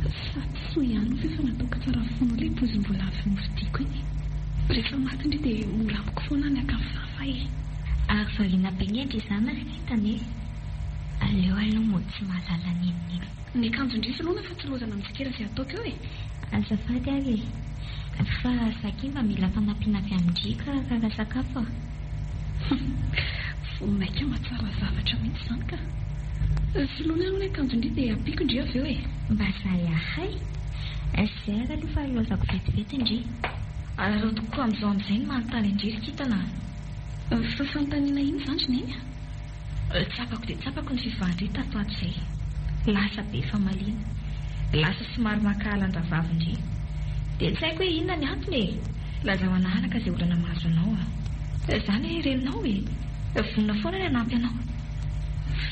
Sady soa ihany moa f'efa nataoko tsara foana ilay pozy mbola avy novidiako iny e! Rehefa maty ndry dia mora amiko foana ny haka fafa e! Ary variana be nge ndry izany ry kintana e! Aleo aloha mody tsy mahalala n'inon'inona. Ny akanjon-dry soloina fa tsy lozana mitsikera izay ataoko eo e! Azafady ary e! Fa za ki mba mila fanampiana avy amin-dry hikarakara sakafo a! Vao maika mahatsara zavatra mihitsy izany ka! Soloina aloha ny akanjon-dry dia ampiako ndry avy eo e! Mba zay ahay! Zay ary aloha fa lozako vetivety ndry! Araraoty koa amin'izao amin'izay ny manontany an-dry ry kintana a! Fa fanontaniana inona izany ry Neny a? Tsapako dia tsapako ny fivahan-dry tato ato izay. Lasa be famaliana. Lasa somary mankahala an-drahavavin-dry. Dia tsy haiko hoe inona ny antony e! Lazao anaraka izay olana mahazo anao a! Izany hoe reninao e! Vonona foana ny hanampy anao.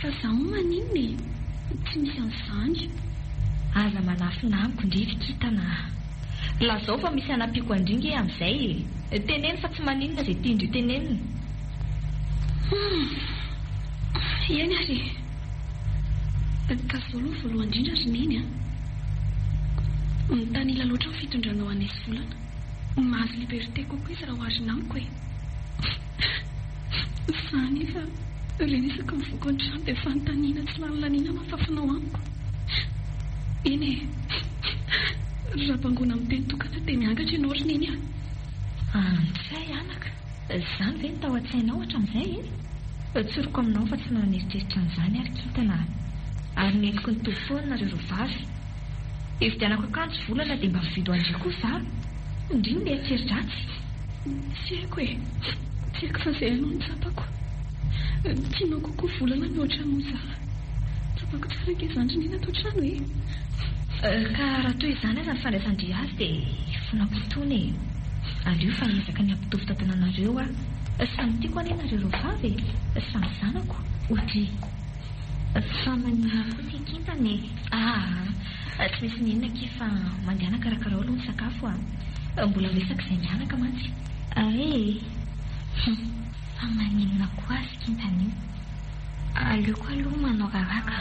Fa zaho maninona e? Tsy misy an'izany. Aza manafina amiko ndry ry kintana a! Lazao fa misy hanampiako an-dry nge amin'izay e! Teneno fa tsy maninona izay tian-dry tenenina. Humm! Eny ary e! Ka zao aloha voalohany indrindra ry Neny a! Mitanila loatra ny fitondranao anay sy Volana. Mahazo liberté kokoa izy raha oharina amiko e! Za anefa reny isaky ny mivoaka ny trano dia fanontaniana tsy lany laniana no afafinao amiko. Eny e! Raha bangoina amin'ny teny tokana dia miangatra ianao ry Neny a! Antsay anaka! Izany ve no tao an-tsainao hatramin'izay e? Tsoriko aminao fa tsy nanana eritreritra an'izany aho ry kintana a! Ary nentiko nitovy foana nareo roa vavy. Hividianako akanjo volana dia mba mividy ho an-dry koa za. Ndry no mieritreri-dratsy. Tsy haiko e! Tsy haiko fa izay aloha no tsapako. Tianao kokoa volana mihoatra noho za. Tsapako tsara ange izany ry Neny ato an-trano e! Ka raha toy izany aza ny fandraisan-dry azy dia hifonako itony e! Aleo fa hiezaka ny hampitovy tantana anareo aho. Samy tiako anie nareo roa vavy e! Samy zanako. Odry! Fa maninona koa ity kintana e? Aa! Tsy misy n'inona akia fa mandehana karakarao aloha ny sakafo a! Mbola resaka izay mianaka mantsy. Are e! Hum! Fa maninona koa azy kintana io? Aleoko aloha manao raharaha ka.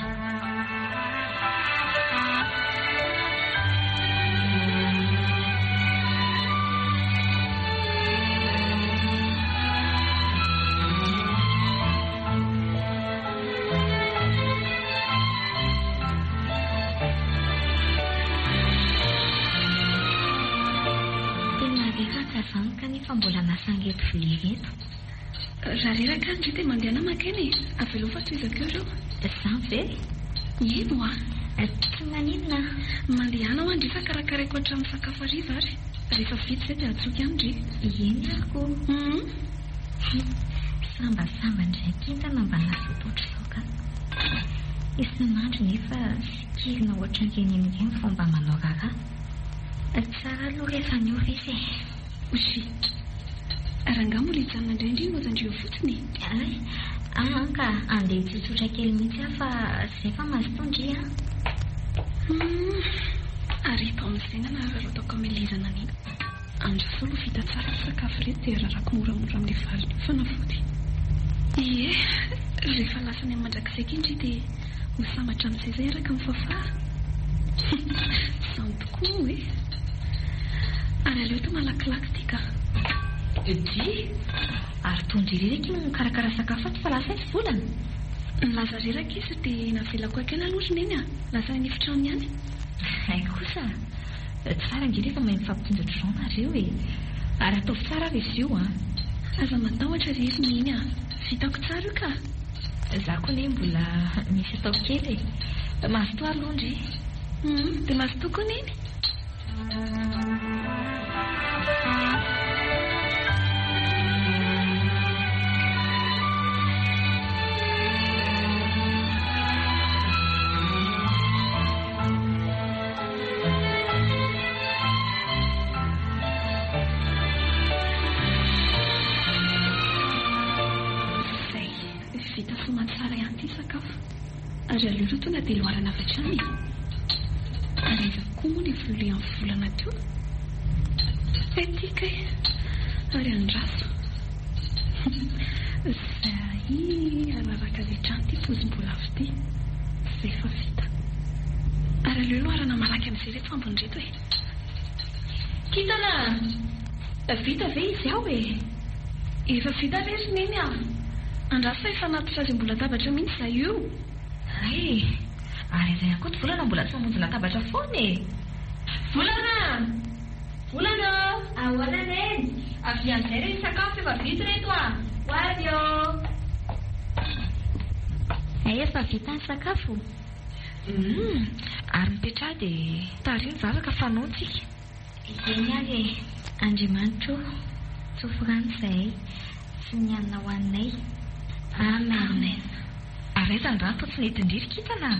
izany kanefa mbola nasan'ireto vilia ireto. Raha reraka ary ndry dia mandehana maka aina e! Avelao fa tohizako eo ireo. Izany ve? Eny hoa! Tsy maninona an! Mandehana hoa ndry fa karakaraiko hatramin'ny sakafo hariva ary. Rehefa vita izay dia antsoiko ihany ndry. Eny ary ko! Hum! Sambasamba indray kintana mba nazoto ohatr'izao ka! Isan'andro nefa sikirina ohatran'ireny ireny vao mba manao raharaha. Tsara aloha rehefa niova izy e! Oshi. Rangaha mbola hijanona indray ndry nilaozan-dry eo fotsiny e! Ay, aa ka andeha hitsotsotra kely mihitsy aho fa zay fa mazotoa ndry an! Humm, ary eto amin'izay nanararaotako hamelezana an'iny. Andraso aloha vita tsara ny sakafo ireto dia rarako moramora amin'ilay valiny io fanafody. Ie, rehefa lasa any amin'ny mandrakizay kay ndry dia ho sambatra amin'izay zay araka ny Fafah a! Izany tokoa moa e! Ary aleo eto malakilaky ity ka! Dry, ary toa ndry irery akia no mikarakara sakafo ato fa lasa aiza volana? Nilaza reraka izy dia navelako haka aina aloha ry Neny a! Lasa any an'efitranony any. Hay kosa! Tsara ange rehefa mahay mifampitondra ohatr'izao nareo e! Ary ataovy tsara ary izy io an! Aza matahotra re ry Neny a! Vitako tsara io ka! Za koa anie mbola misy atao kely e! Mazotoa aloha ndry! Hum, dia mazotoa koa Neny! Izay, vita soamantsara ihany ity sakafo. Ary aleo aloha tonga dia loharana avy hatrany e. Ary aiza koa moa ilay vola amin'ny volana teo? Hay ity kay. Ary andraso. Izay, araraka avy hatrany ity pozim-boalavo ity. Izay efa vita. Ary aleo loharana malaky amin'izay ireto ambiny ireto e. Kintana a! Vita ve izy ao e? Efa vita re ry Neny a! Andraso fa efa hanatitra azy ambony latabatra mihitsy izahay io. Hay e! Ary aiza ihany koa ity Volana mbola tsy mamonjy latabatra foana e! Volana a! Volana ô! Ahoana Neny? Avia amin'izay re hisakafo efa vita ireto a! Ho avy ô! Hay efa vita ny sakafo? Humm! Ary mipetraha dia tariho ny vavaka fa noana tsika. Eny ary e! Andriamanitra o! Tsofy rano izahay sy ny hanina ho haninay. Amen! Ary aiza ny rano fa tsy nety ndry ry kintana a!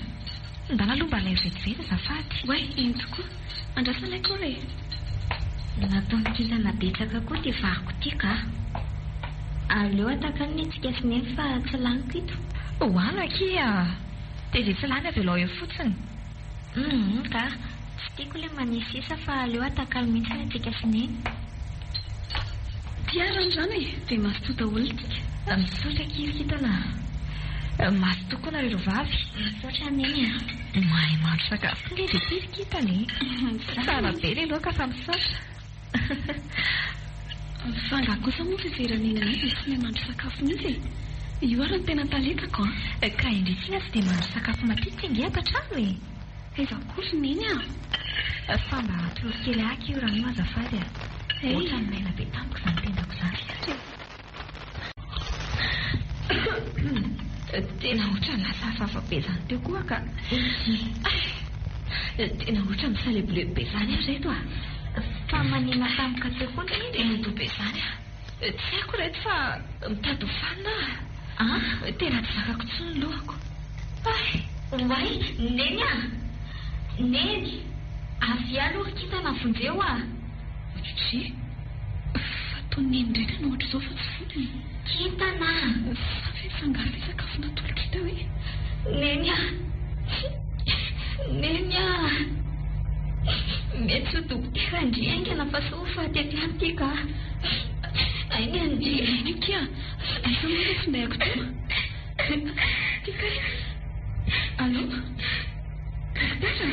Ndana aloha mba alaivo vetivety azafady. Oay, eny tokoa. Andraso alaiko ora e! Nataon'i kintana betsaka koa ity variko ity ka! Aleo atakalo ny antsika sy neny fa tsy laniko ito. Hoano akia a! Dia izay tsy lany avelao eo fotsiny. Humm ka! Tsy tiako ilay manisy sisa fa aleo atakalo mihitsy ny antsika sy neny. Ty ary ny rano e! Dia mazotoa daholo tsika. Misaotra akia ry kintana a! Mazotoa koa nareo roa vavy. Misaotra neny a! Mahay mahandro sakafo koa nge ry ty ry kintana e! Tsara be ilay laoka fa misaotra. Fa angaha kosa moa fijery an'i Neny dia tsy mahay mahandro sakafo mihitsy e! Io ary no tena talentako an! Ka indrisy ina tsy dia mahandro sakafo matetika ange ato an-trano e! Aiza koa ry Neny a! Fa mba atolory kely ahy akia io rano io azafady a! Ohatran'ny maina be tampoka izany tendako izany. Tena ohatran'ny lasa hafahafa be izany teo koa ka. Tena ohatran'ny misalebolebo be izany aho ireto a. Fa manina tampoka teo koa neny? Tena dobo be izany aho. Tsy haiko ireto fa mitady ho fanina aho. An? Tena tsy zakako intsony ny lohako. Hay! Oay! Neny a! Neny! Avia aloha ry kintana vonjeo a! Dry! Fa toa neny indray no hanao ohatr'izao fa tsy vonona e! Kintana a! Sa ve mifangaro ilay sakafo natolotro teo e? Neny a! Neny a! Mety ho dokotera ndry haingana fa sao ho faty aty ihany ity ka! Ainy an-dry! Neny akia! Aiza moa ilay findaiko teo? Ty kay! Allô? Dokotera?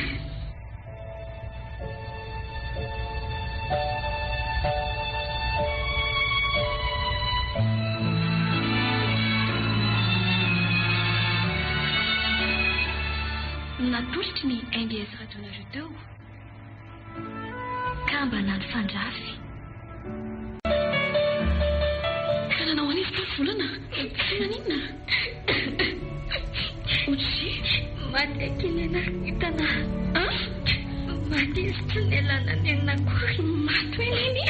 Natolotry ny mbs Radionareo teo. Kambana nifandrafy. Volana, tsy maninona? Ohatrizay. Maty akia Neny ry Kintana a! Maty izy tsy nialana nenina akory. Maty hoe Neny?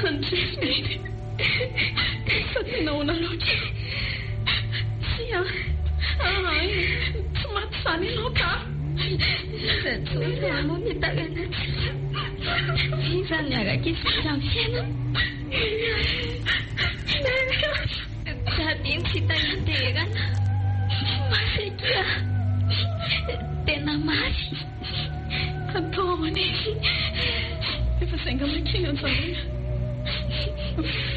Andry ry Neny. Fa tsy nahoana loatra? Tsia, ay, tsy maty izany ianao ka! Iza moa no hitaraina antsika? Iza no hiaraka hizotra amin'ny fiainana? Sady iny tsy hita hianteherana. Mafy akia. Tena mafy. Atao ahoana e? Efa sainga mankeny an-tsarina.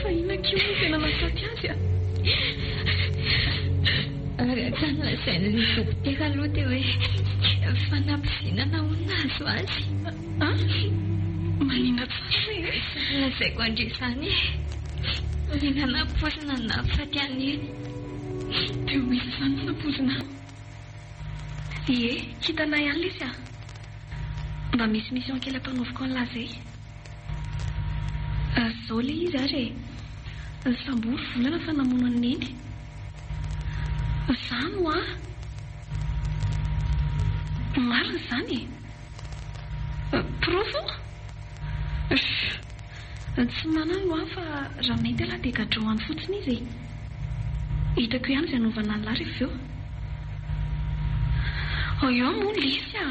Fa inona akia moa no tena nahafaty azy a? Araka ny lazain'ny dokotera aloha dia hoe fanampoizinana hono nahazo azy. An? Manina tsara e? Izany lazaiko an-dry izany e. Ny nanampoizina no nahafaty an'i Neny. Dia ho iza izany no nampoizina? Ie, hitanay ihany lesy a! Mba misy mission kely ampanaoviko an'lah zay. Zao le izy ary e! Sambory volana fa namono an'i Neny. Zany hoa! Marina izany e! Porofo? Huff! Tsy manana hoa fa raha mety ialahy dia gadrao any fotsiny izy e! Hitako ihany izay hanaovana an'lah rehefa avy eo. Eo moa lesy a!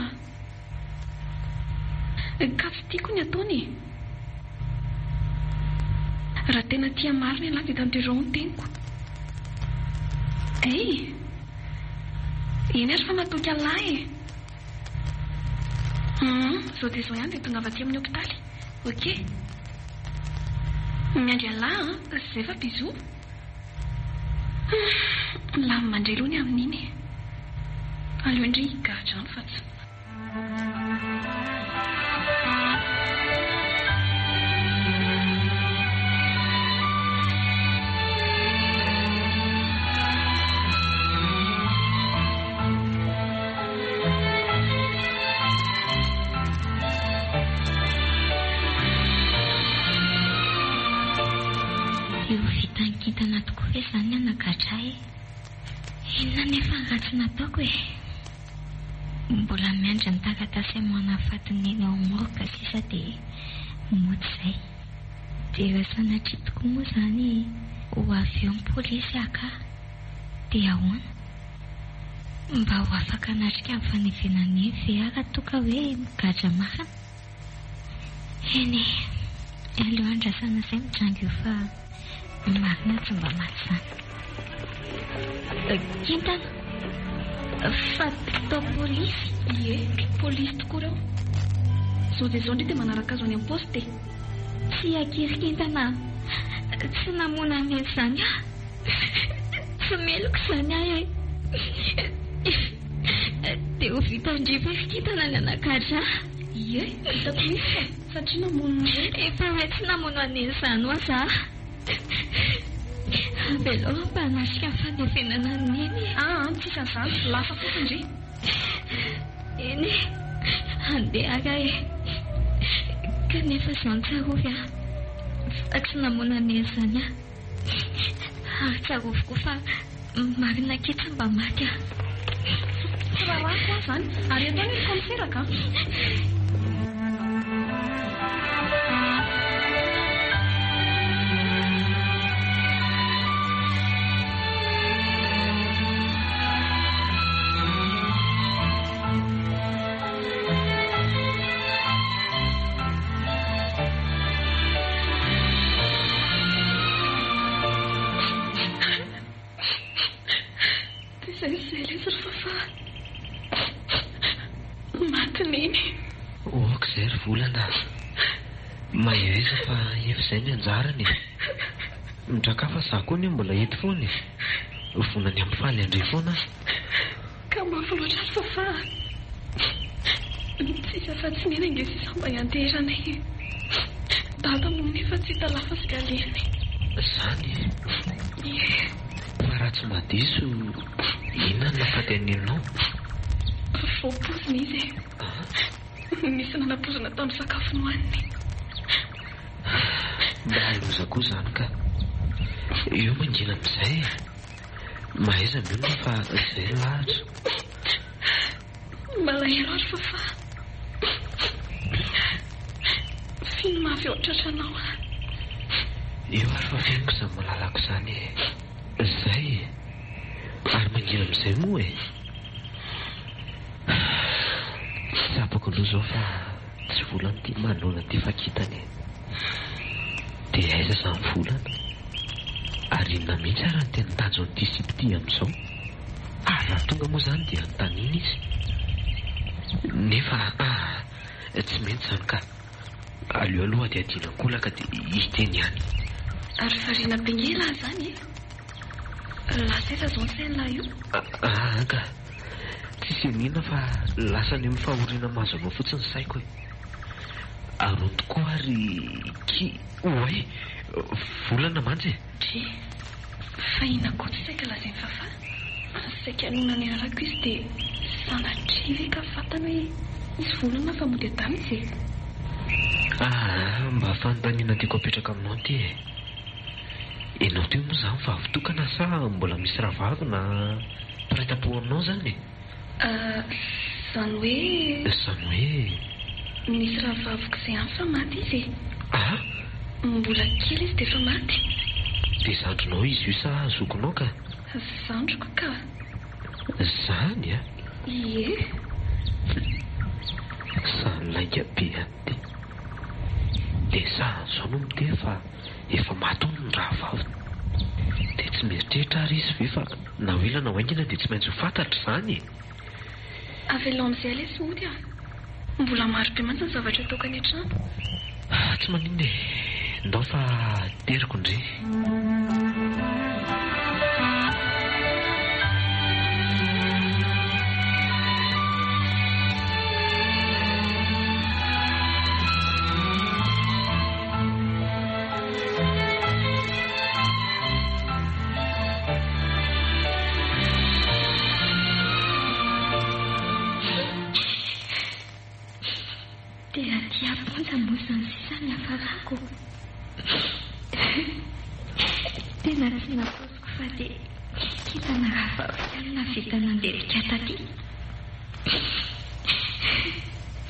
Ka tsy tiako ny ataony e! Raha tena tia marina ialahy dia tanteraho ny teniko. Hey! Eny ary fa matoky an'lah e! Hum, izao dia izao ihany dia tongava aty amin'ny hopitaly. Ok. Miandry an'lah an, zay fa bisous. Hum, milamina indray aloha ny amin'iny e. Aleo indray higadra any fa tsy. Dia ho vitan'ny kintana tokoa ve izany ny hanagadra ahy e? Inona anefa ny ratsy nataoko e? Mbola miandry ny taratasy hamoahana ny fatin'i Neny ao morgue sisa dia mody izay. Dia raha sanatria tokoa moa izany ho avy eo ny polisy haka ahy dia ahoana? Mba ho afaka hanatrika ny fanevenan'i Neny ve aho raha toa ka hoe migadra marina? Eny e, aleo andrasana izay mitranga eo fa ny marina tsy mba maty izany. Kintana, fa toa polisy? Ie, polisy tokoa ireo. Izao dia izao ndry dia manaraka azy ho any amin'ny poste e. Tsia akia ry Kintana a, tsy namono an'i Neny izany aho. Tsy meloka izany aho e. Dia ho vitan-dry ve ry Kintana ny hanagadra ahy? Ie, hitako mihitsy fa satria namono ny reniko. Efa hoe tsy namono an'i Neny izany hoa za. Avelao aho mba hanatrika ny fandevenana an'i Neny e. Aa, tsisy an'izany, lasa fotsiny ndry. Eny e, handeha ary aho e. Kanefa izao no tsarovy aho, fa tsy namono an'i Neny izany aho. Ary tsarovy koa fa marina akia tsy mba maty aho. Tsy rarako aho izany. Ary eto anie ny kaomisera ka. Dia izay izay lesy ry Fafah a. Maty Neny. Ok izay ry Volana a. Mahereza fa efa izay ny anjarany e. Mitraka fa za koa anie mbola eto foana e. Vonona ny hampifaly an-dry foana aho. Ka mafy loatra ry Fafah a! Tsisy afa-tsy Neny ange sisa mba ianteheranay e! Dada moa nefa tsy hita lafa sy alehany. Zany e! Ie. Fa raha tsy mba diso, inona no nahafaty an'i Neninao? Voapoizina izy e! Nisy nanapoizina tamin'ny sakafo nohaniny. Mba loza koa izany ka. Eo mangina amin'izay e. Mahaiza mionona fa izay ny lahatra. Malahelo aho ry Fafà. Fino mafy eo an-tratranao aho. Eo ary fa feniko izany malalako izany e. Izay e. Ary mangina amin'izay moa e. Tsapako aloha izao fa tsy volana ity manoloana ity fa kintana e. Dia aiza izany volana? Ary inona mihitsy ary no tena tanjon'ity sipa ity amin'izao? Ary raha tonga moa izany dia anontaniana izy. Nefa ah, tsy mety izany ka. Aleo aloha hadihadiana an-kolaka dia hiteny ihany. Ary variana be nge lahy izany e! Lasa aiza izao ny sain'lah io? Ah ka! Tsisy iniana fa lasa any amin'ny fahoriana mahazo anao fotsiny ny saiko e! Ary hono tokoa ary ki oay! Volana mantsy e! Dry, fa inona koa tsy saika lazain'i Fafah? Saika nony niarako izy dia sanatria ve ka fantany hoe hisy volana fa mody adala izy e? Aa, mba fanontaniana tiako apetraka aminao ity e! Ianao teo moa izany vavy tokana sa mbola misy rahavavy na mpiray tampo aminao izany e? Izany hoe. Izany hoe. Nisy rahavaviko izay any fa maty izy e. Ah! Mbola kely izy dia efa maty. Dia zandrinao izy io sa zokinao ka? Zandriko ka. Zany a? Ie. Zany lainga be any ty. Dia zany zao no miteny fa efa maty hono ny rahavaviny. Dia tsy mieritreritra ary izy ve fa na ho ela na ho haingana dia tsy maintsy ho fantatra izany e! Avelao amin'izay lesy mody a! Mbola maro be mantsy ny zavatra ataoko any an-trano. Tsy maninona e! Ndao fa teriko ndry. Dia aty am-ponja moa izany sisa ny hafarako. Tena tsy nampoiziko fa dia kintana rahavavy ihany nahavita nandetika taty.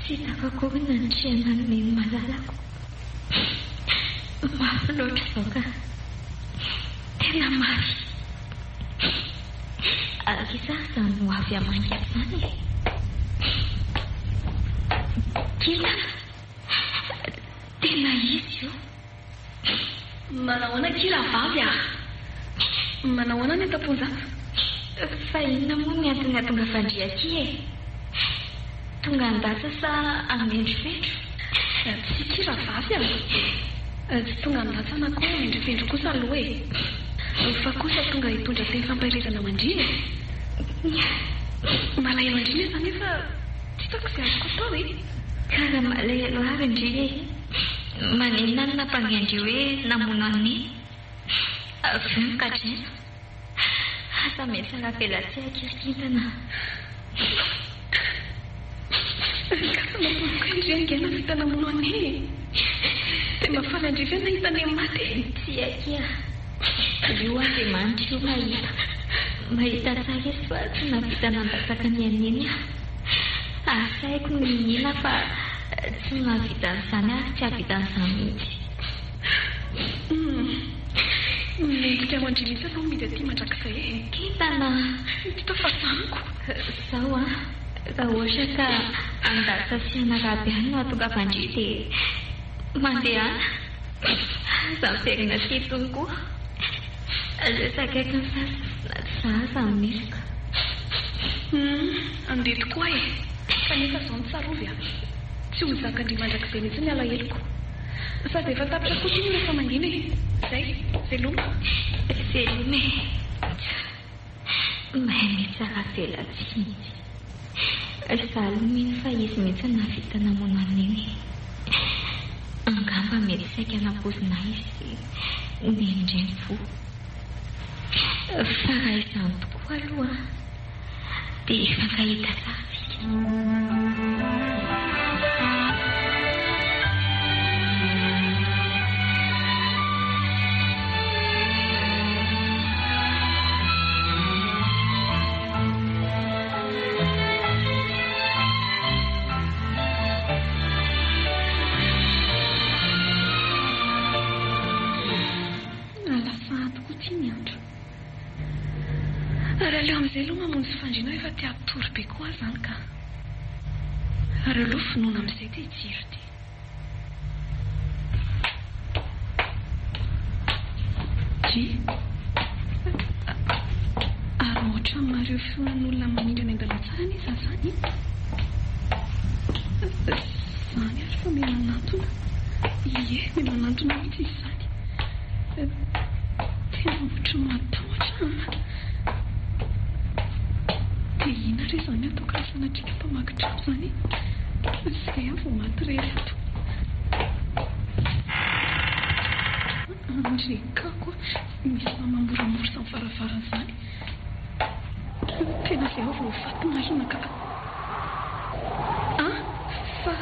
Tsy hitako akory ny nandrihana an'i Neny malalako. Mafy loatra izao ka. Tena mafy. Ary iza ary izany ho avy hamangy ahy izany e? Kintana! Tena izy io. Manahoana akia rahavavy a! Manahoana ny ato am-ponja ato? Fa inona moa ny antony hahatongavan-dry aty e? Tonga handatsa sa hamendrofendro? Tsia akia rahavavy a! Tsy tonga handatsa na koa hamendrofendro kosa aloha e! Fa kosa tonga hitondra teny fampaherezana ho an-dry e! Malahelo an-dry nefa nefa tsy hitako izay azoko atao e! Ka raha malahelo ary ndry e! Maninona no nampangain-dry hoe namono an'i Neny? Avy eo nogadraina. Aza mihatsaravelatsihy akia ry Kintana a! Ka nampoiziko hoe ndry ange nahavita namono an'i Neny e! Dia mba faly an-dry ve nahita an'i Neny maty e? Tsia akia a! Io Andriamanitra io mahita. Mahita tsara izy fa tsy nahavita nandatsaka ny ain'i Neny aho. Asaiko ny niniana fa tsy mahavita an'izany ary tsy hahavita an'izany mihitsy. Humm. Mendrika ho an-dry mihitsy aloha midy aty mandrakizay e. Kintana a! Hita fa zanako. Zao an, raha ohatra ka handatsa sy hanaraby ahy no hahatongavan-dry dia mandehana. Aza miverina aty intsony koa. Aleo sakaiko ny sasy na tsy za aza no meloka. Humm, andeha tokoa e! Kanefa izao no tsarovy a! Tsy ho zakan-dry mandrakizay mihitsy ny alaheloko. Sady efa tapitra kosa iny ilay famangiana e! Zay, veloma! Veloma e! Mahay mitsara velatsihy mihitsy. Za aloha mino fa izy mihitsy no nahavita namono an'i Neny e! Angamba mety saika nampoizina ahy izy Neny indray ny voa. Fa raha izany tokoa aloha dia hifankahita tsara isika. Aleo amin'izay aloha mamonjy fandriana aho efa te hatory be koa aho izany ka. Ary aleo vonoina amin'izay ity jiro ity. Dry. Ary ohatran'ny mahareho feon'olona manindry any an-dalantsara anie izaho izany e. Izany ary fa miha manantona. Ie, miha manantona mihitsy izy izany. Tena ohatran'ny matahotra aho an. Dia inona re izany ataoko raha sanatria ka mpamaky trano izany e? Izay aho vao maty irery ato. Andrekako a! Misy mama moramora izany varavarana izany. Tena izay aho vao ho faty marina ka. Ah! Fa,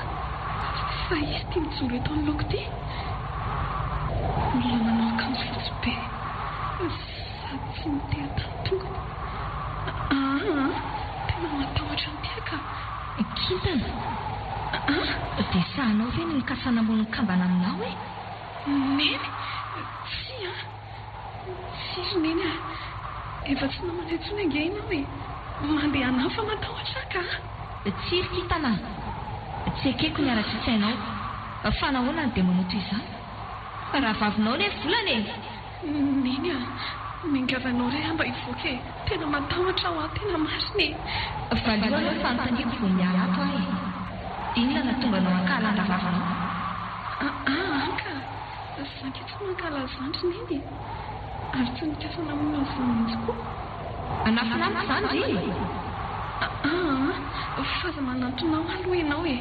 fa izy ity mijoro eto anoloako ity. Olona manao akanjo fotsy be. Sady tsy miteha-tany tongony. Aa! Tena matahotra an'ity aho ka. Kintana! Ah! Dia sahinao ve ny mikasa namono ny kambana aminao e? Neny! Tsia an! Tsia ry Neny a! Efa tsy namana intsony ange ianao e! Mandehana any fa matahotra aho ka! Tsia ry Kintana a! Tsy ekeko ny haratsian-tsainao. Fa nahoana no dia manao toy izany? Rahavavinao anie volana e! Neny a! Miangavy anao re aho mba hivoaka e! Tena matahotra aho an! Tena marina e! Valio aloha ny fanontaniako vao miala ato aho e! Inona no nahatonga anao hankahala ny rahavavinao? Aa ka! Za nge tsy mankahala zandry Neny e! Ary tsy nikasa namono azy izany mihitsy koa. Hanafina amiko izany ry e! Aa fa aza manantona ahy aloha ianao e!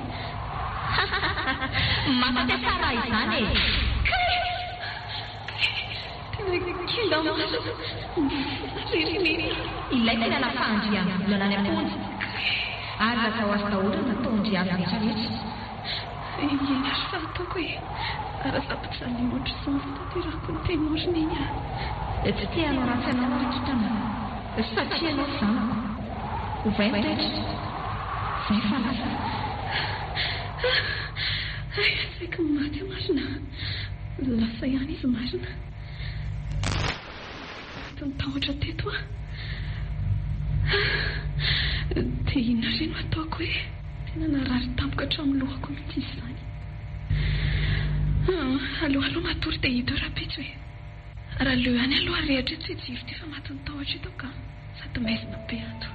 Mampiasa raha izany e! Kay! Kay! Tena kenda marina! Mifoha re ry Neny a! Ilaiko ny hanafahan-dry avy volana any am-ponja. Ary lazao azy daholo ny nataon-dry avy rehetra rehetra. Eny ary fa ataoko e! Raha za mpijaliana ohatr'izao ve tanterahako ny teninao ry Neny a! Tsy te hanao ratsy anao aho ry Kintana satria ianao zanako. Ovay ny toetra. Zay fa lasa. Hay saiky maty aho marina. Lasa ihany izy marina. Matin'ny tahotra teto aho. Dia inona re no ataoko e? Tena narary tampoka hatramin'ny lohako mihitsy izy izany. Aleo aloha matory dia hita eo rahampitso e. Raha aleo ihany aloha arehitra eto ity jiro ity fa matin'ny tahotra eto aho ka. Sady maizina be ato.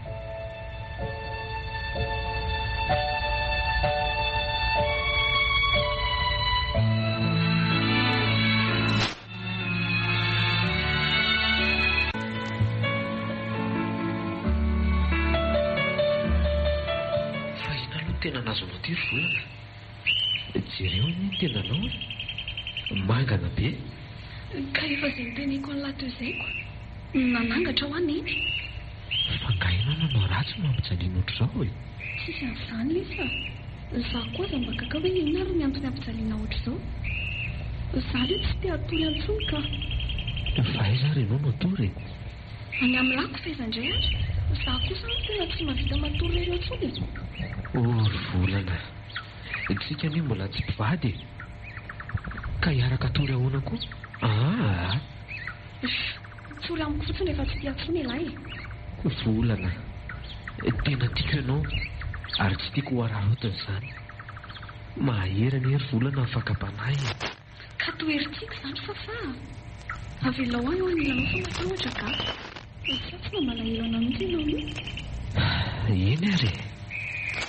Fa inona aloha no tena nahazo anao ity ry Volana? Jereo anie ny tenanao e! Mangana be. Ka efa izay noteneniko an'lah teo izay ko. Nanangatra hoa Neny. Fa nga ianao nanao ratsy no ampijaliana ohatr'izao e? Tsisy an'izany lesy a! Za koa aza mba gaga hoe inona ary ny antony ampijaliana ohatr'izao. Za aloha tsy te hatory antsony ka. Fa aiza ary ianao no hatory e? Any amin'ny lako fa aiza indray ary? Za kosa aloha tena tsy mahavita matory irery eo intsony e. Oh ry volana, tsika anie mbola tsy mpivady e. Ka hiaraka hatory ahoana koa? Aa! Tsory amiko fotsiny rehefa tsy tia intsony ialahy e! Volana, tena tiako ianao ary tsy tiako ho araraotina izany. Mahery anie ry Volana ny fakam-panahy e! Ka tohero tiako izany Fafah a! Avelao aho eo anilanao fa matahotra ka! Sa tsy mba malahelo anah mihitsy ianao io? Eny ary e!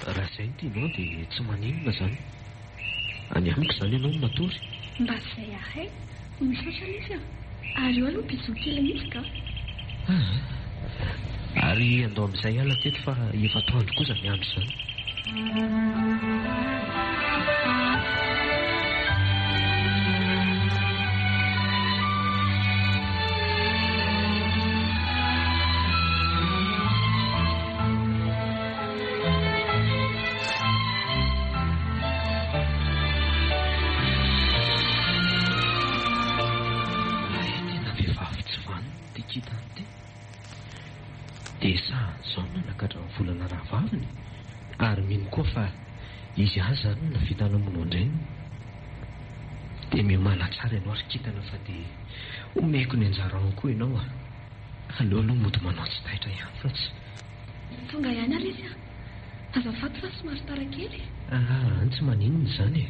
Raha izay no tianao dia tsy maninona izany. Any amiko izany ianao no matory? Mba zay ahay. Misaotra lesy a! Ary eo aloha bisous kely mihitsy ka! Aa! Ary andao amin'izay hiala teto fa efa atoandro koa izany andro izany. Hay tena vehivavy tsy vanona ity kintana ity. Dia sahan'izao no nanakatra ny volana rahavaviny ary mino koa fa izy ihany izany no nahavita namono an-dreniny. Dia miomàna tsara ianao ry kintana fa dia omeko ny anjaranao koa ianao a! Aleo aloha mody manao tsy taitra ihany fa tsy. Tonga ihany ary izy an! Azafady fa somary tara kely. Aa, tsy maninona izany e!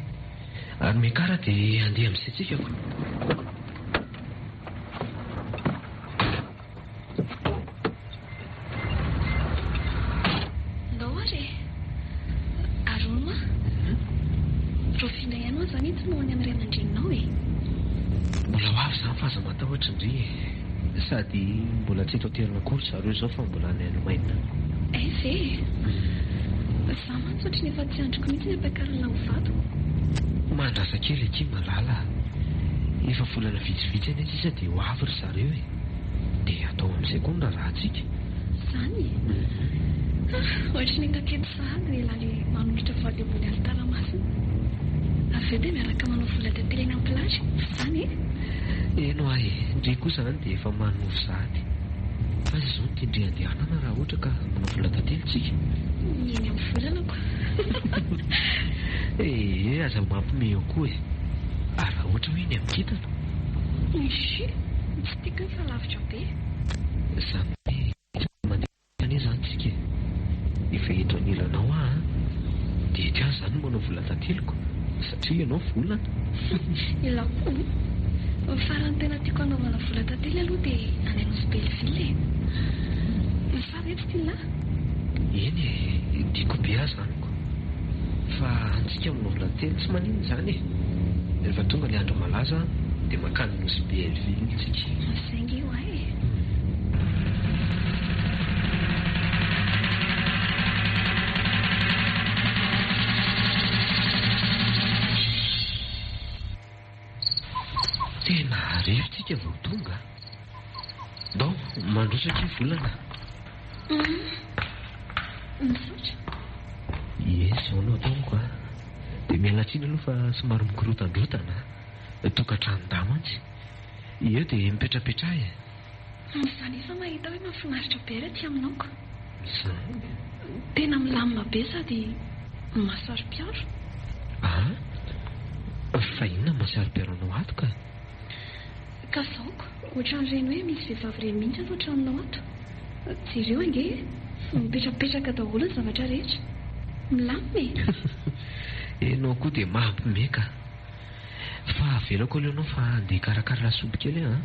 Ary miakara dia handeha amin'izay tsika ko. Ndao ary e! Ary hono hoa, rahoviana ihany ho'a izany ito no any amin'ny ray aman-dreninao e? Mbola ho avy izany fa aza matahotra ndry e! Sady mbola tsy eto an-toerana akory zareo izao fa mbola any Allemagne. Aiza e? Za mantsy ohatry ny efa tsy andriko mihitsy ny hampiakarana ho vadiko. Mahandrasa kely akia Malala a! Efa volana vitsivitsy anie sisa dia ho avy ry zareo e! Dia atao amin'izay koa ny raharahantsika. Izany e? Ah! Ohatry ny hitako eto sahady ny lehilahy le manolotra vady eo ambony alitara masina. Avy eo dia miaraka manao vola tantely eny amin'ny plage. Izany e? Eny hoa e! Ndry koa izany dia efa manonofy sahady. Fa aiza izao no tian-dry handehanana raha ohatra ka manao vola tantely tsika? Ny eny amin'ny volana ko. Ee, aza mampime eo koa e! Ary raha ohatra hoe eny amin'ny kintana? Ishi! Tsy tiako iny fa lavitra be. Izany hoe tsy mandeha anie izany tsika e! Efa eto anilanao aho an! Dia ety aho izany no manao vola tanteliko satria ianao volana. Ialahy koa o! Ny farany tena tiako hanaovana vola tantely aloha dia any Nosy Belleville e! Sa ve tsy tianà? Eny e! Tiako be aza any ko! Fa antsika manao vola tantely tsy maninona izany e! Rehefa tonga ilay andro malaza dia mankany Nosy Belleville tsika. Izay nge hoa e! Tena arivo tsika vao tonga a! Ndao, mandroso akia volana. Misaotra. Ie, izao no ataoko a! Dia miala tsiny aloha fa somary mikorotandrotana a! Tokantranon-dahy mantsy. Eo dia mipetrapetraha e! Izaho nefa mahita hoe mahafinaritra be ary aty aminao ka. Izany? Tena milamina be sady mahasaro-piaro. Ah? Fa inona no mahasaro-piaro anao ato ka? Ka zao ko, ohatran'ireny hoe misy vehivavy ireny mihitsy ato an-tranonao ato. Jereo ange e, mipetrapetraka daholo ny zavatra rehetra. Milamina e! Ianao koa dia mampime ka. Fa avelako aloha ianao fa handeha hikarakara lasopy kely aho an.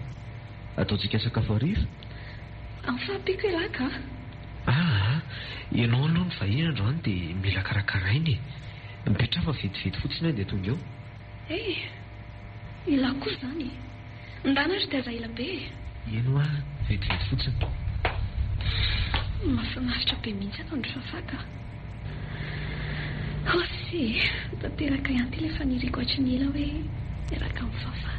Ataontsika sakafo hariva? Fa ampiako ialahy ka. Aa, ianao aloha no vahiny androany dia mila karakaraina e. Mipetraha fa vetivety fotsiny aho dia tonga eo. Eh! Ialahy koa izany e! Ndana ry dia aza ela be e! Eny hoa, vetivety fotsiny. Mahafinaritra be mihitsy ato an-dry Fafah ka. Hosy e! Tanteraka ihany ity ilay faniriako hatry ny ela hoe hiaraka amin'i Fafah.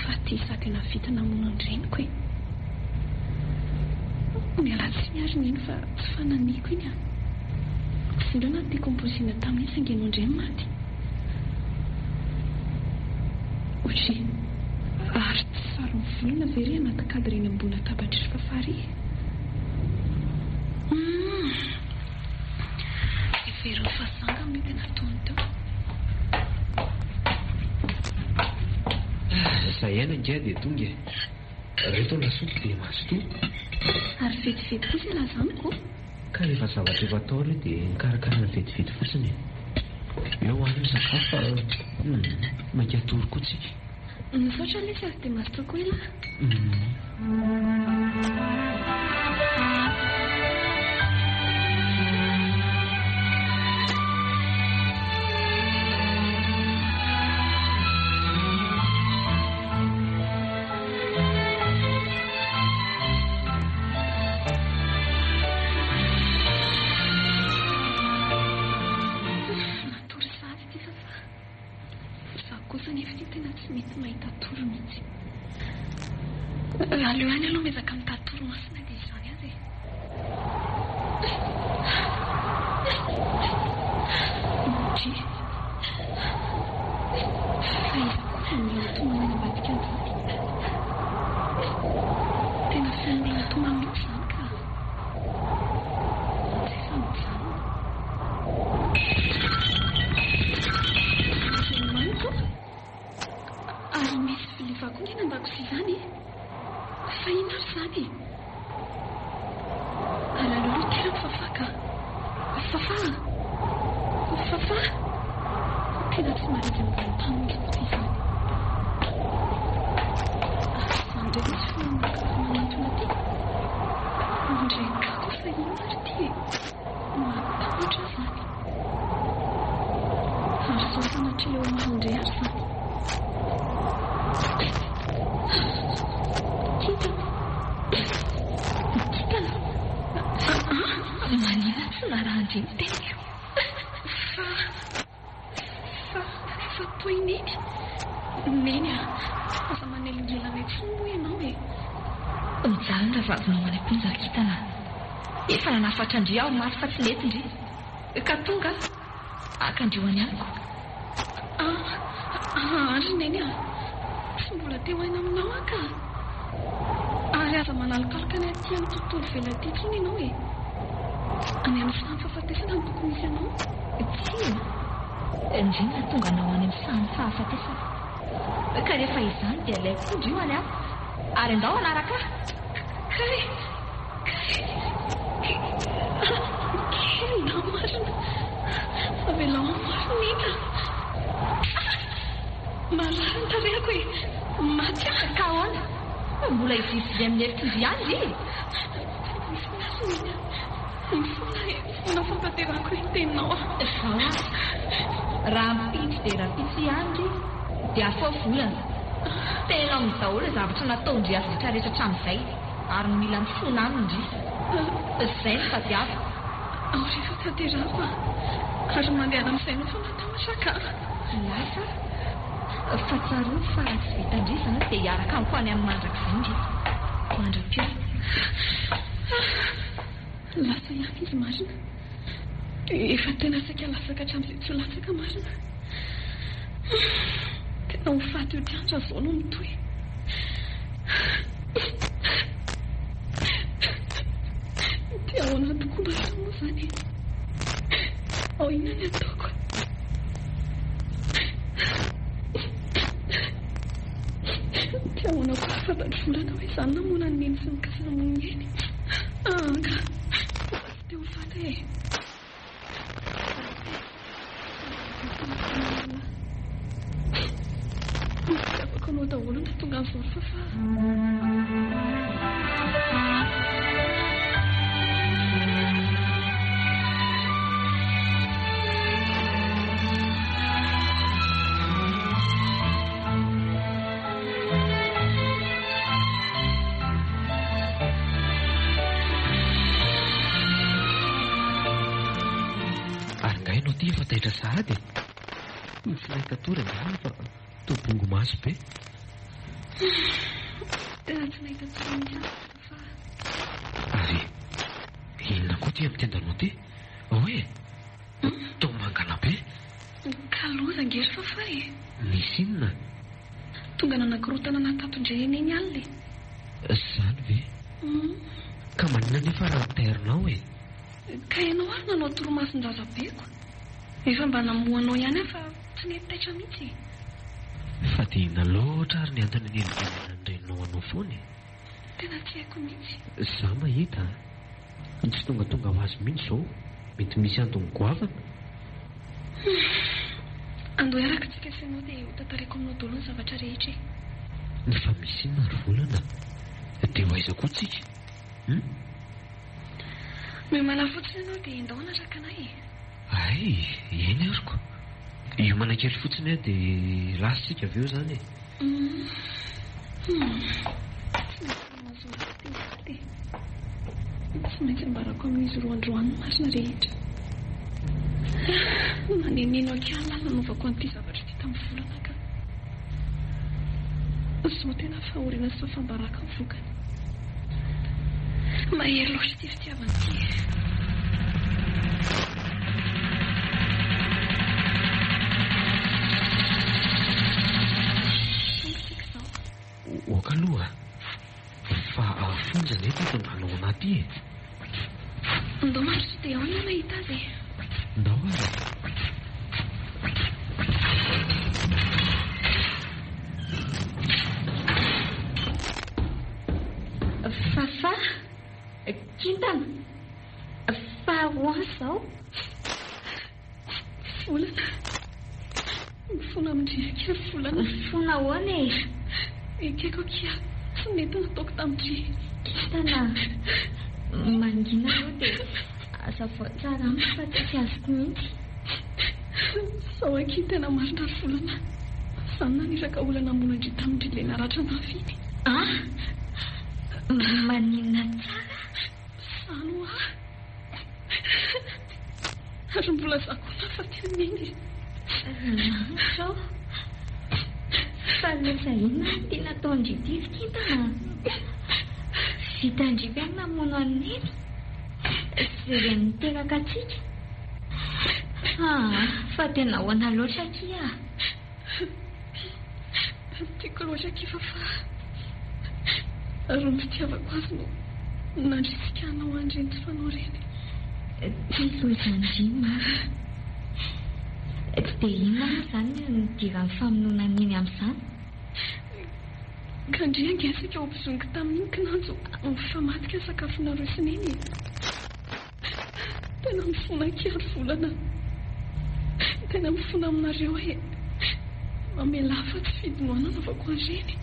Fa ity izaho dia nahavita namono ny reniko e! Miala tsiny ary Neny fa tsy fananiko iny an! Vola no tiako ampoizina tamin'iny saingy ianao indray no maty. Ohatry ary tsy saron'ny volana ve ry anaty cadre eny ambony latabatry ry Fafah ry? Humm! Heveriny fa za angamba io tena ataony teo. Zay ihany ange dia tonga e! Reto ny lasopy dia mazotoa. Ary vetivety kosa ialahy zany ko! Ka rehefa zavatra efa atao re dia mikarakara ny vetivety fotsiny e! Eo any misakafo fa humm mainka hatory koa tsika. Misaotra lesy ary dia mazotoa koa elah. Humm. Natory sahady ity Fafa. Izaho kosa anefa ity tena tsy mety mahita tory mihitsy. Aleo ihany aloha miezaka mitady torimaso na dia izany aza e. Indrisy. Fa iza koa no olona mitomany any ambadika any izany? Tena feno olona mitomany mihitsy izany ka. Tsy efa mijanona. Andriamanitra ô! Ary misy vilia vakoka eny an-dakozia izany e! Fa inona ary izany e? Ary aleo aloha teraka Fafah ka. Fafah a! Fafah! Tena tsy maridy ambony tany mihitsy moa ity izany. Ary izany indray misy feo mankafy manintona aty. Ndry kako fa inona ary ity e? Mahatahotra aho izany. Ary sao sanatria eo aminy indray ary izany. Kintana. Kintana. Ah, manina tsy narahan-dry ny teniko. Fa, fa, fa toy neny. Neny a, aza manelingelina anay intsony moa ianao e. Mijaly ny rahavavinao any am-ponja ry Kintana. Efa nanafatra an-dry aho omaly fa tsy nety ndry. Ka tonga aho, haka an-dry ho any amiko. Ah, ah, ry Neny a! Tsy mbola te ho aina aminao aho ka! Ary aza manalokaloka ny aty amin'ny tontolo ivelany aty intsony ianao e! Any amin'ny sahan'ny fahafatesana no tokony hisy anao. Tsia, ndry no nahatonga anao any amin'ny sahan'ny fahafatesana. Ka rehefa izany dia alaiko koa ndry ho any amiko, ary andao hanaraka ahy. Kay! Kenda marina. Avelao aho marina iny a. Marary ny tarehako e. Maty aho. Ka ahoana? Mbola hivizivy amin'ny hevitry ndry ihany ry e? Mifona aho ry Neny a. Mifona e. Mifona fahatanterahako ny teninao aho. Izao ary. Rahampitso dia rahampitso ihany ry dia afao volana. Tena aminy daholo izay zavatra nataon-dry azy rehetra rehetra hatramin'izay. Ary mila mifona aminy ndry. Zay no tadiaviko. Ao rehefa tanterahako a. Ary mandehana misaina fa matahotra ka. Lasa aho. Fa tsarovy fa raha tsy vita ndry izany dia hiaraka amiko any amin'ny mandrakizay ndry. Mandra-peo. Lasa ihany izy marina. Efa tena saika latsaka hatramin'izay tsy ho latsaka marina. Tena ho faty eo ihany raha izao no mitohy. Dia ahoana tokoa marina moa izany e? Ao inona ny ataoko? Dia ahoana koa raha fantatry volana hoe izaho no namono an'i Neny sy nikasa namono an'i Neny? Angaha tsy te ho faty e! Ny fitiavako anao daholo no tonga an'izao ry Fafah a! Ary nga ianao ity efa taitra sahady e? Tsy nahita tory angamba fa toa bongo maso be. Tena tsy nahita tory mihitsy aho fa. Ary inona koa ity amin'ny tendanao ity? Oe! Toa mangana be. Ka loza ange ry Fafah e! Nisy inona? Tonga nanakorontana anah tato indray anie ny alina e! Izany ve? Ka maninona anefa raha notairinao e? Ka ianao ary nanao torimason-jazabeko. Efa mba namoha anao ihany aho fa tsy nety taitra mihitsy e! Fa dia inona loatra ary ny antony anenjenenan'ny reninao anao foana e? Tena tsy haiko mihitsy. Za mahita a! Tsy tongatonga ho azy mihitsy izao, mety misy antony goavana. Humm. Andao hiaraka tsika sy ianao dia ho tantaraiko aminao daholo ny zavatra rehetra e. Fa misy inona ry volana? Dia ho aiza koa tsika? Humm. Miomàna fotsiny ianao dia endao hanaraka anay e. Hay, eny ary ko. Hiomana kely fotsiny aho dia lasa tsika avy eo izany e. Humm. Tsy maintsy mahazo ahy teo faty e. Tsy maintsy ambarako amin'izy roa androany ny marina rehetra. Naneneno aky alina aho nanaovako an'ity zavatra ity tamin'ny volana ka. Izao tena fahoriana sy fahafam-baraka ny vokany. Mahery loatra ity fitiavana ity e. Tonga isika izao. Ok aloha fa fonja anie ity tondrana ao anaty e. Ndao mandroso dia ao ny mahita azy e. Ndao ary e. Volana. Mifona amin-dry akia ry Volana. Mifona ahoana e? Ekeko akia, tsy nety nataoko tamin-dry. Kintana, mangina aloha dia hazavao tsara amiko fa tsy azoko mihitsy. Izao akia tena marina ry Volana. Izaho no naniraka olona namono an-dry tamin-dry ilay naratra mafy iny. An? Maninona tsara? Izany hoa. Ary mbola za koa nahafaty an'i Neny e. Lanitra ô! Fa loza inona ary ity nataon-dry ity ry Kintana a? Vitan-dry ve ny namono an'i Neny? Izay reny niteraka antsika? Aa, fa tena ahoana loatra akia a? Tiako loatra akia Fafah a! Ary ny fitiavako azy no nandrisika hanao an'ireny tsy fanao ireny. Ty lozan-dry marina. Dia inona moa izany no nidiran'ny famonoana an'i Neny amin'izany? Ka ndry ange saika ho mpizongy tamin'iny kinanjo mifamadika ny sakafonareo sy Neny e! Tena mifona akia ry volana a! Tena mifona aminareo aho e! Mamelà fa tsy fidiny ho ahy nanaovako an'ireny.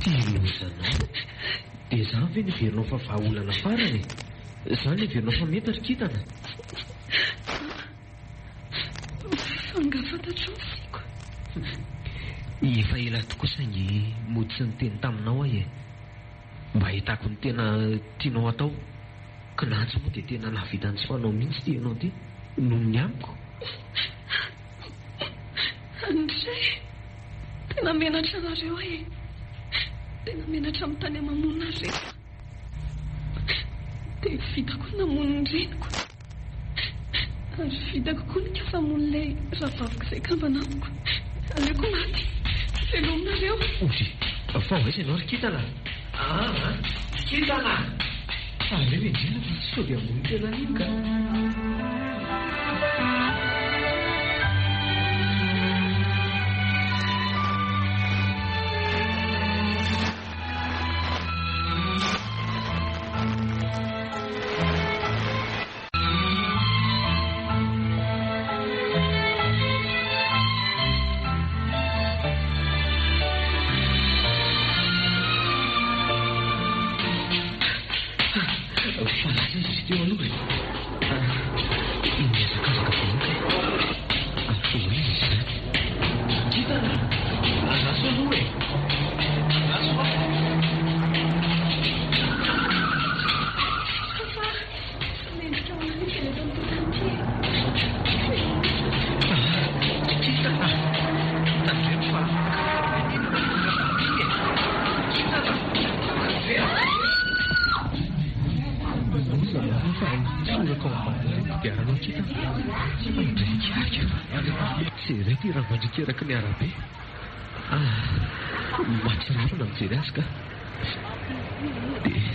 Ty lozanao! Dia izany ve no heverinao fa vahaolana farany e? Izany no heverinao fa mety ry kintana? Fa angaha fantatrao ny fiko? Efa ela tokoa saingy mody tsy niteny taminao aho e! Mba ahitako ny tena tianao atao. Kinanjo moa dia tena nahavita ny tsy fanao mihitsy ity ianao ity noho ny amiko. André! Tena menatra anareo aho e! Tena menatra amin'ny tany ama-monina ary rehefa dia vitako ny namono ny reniko. Ary vitako koa ny nikasa hamono ilay rahavaviko izay kambana amiko. Aleoko maty. Velominareo. Ory, fa ho aiza ianao ry kintana? Aa, kintana! Aleo indrindra fa sao dia hamono tena an'iny ka. Fa lasa izy ry teo aloha e. Mihazakazaka be io kay. Ary ho aiza izy izany? Kintana! Andraso aloha e! Andraso aho! Fa tsy mendrika ho anay ny eto amin'ity tany ity e. Ah! Kintana! Tandremo fa iny no tonga tamin'iny e! Kintana! Tandremo! Loza marina fa misoraka ao ambanin'ilay kodiaranao Kintana. Andriakiaka fa jereo ity raha mandriaka eraky ny arabe. Ah! Mahatsiravina mijery azy ka! Dia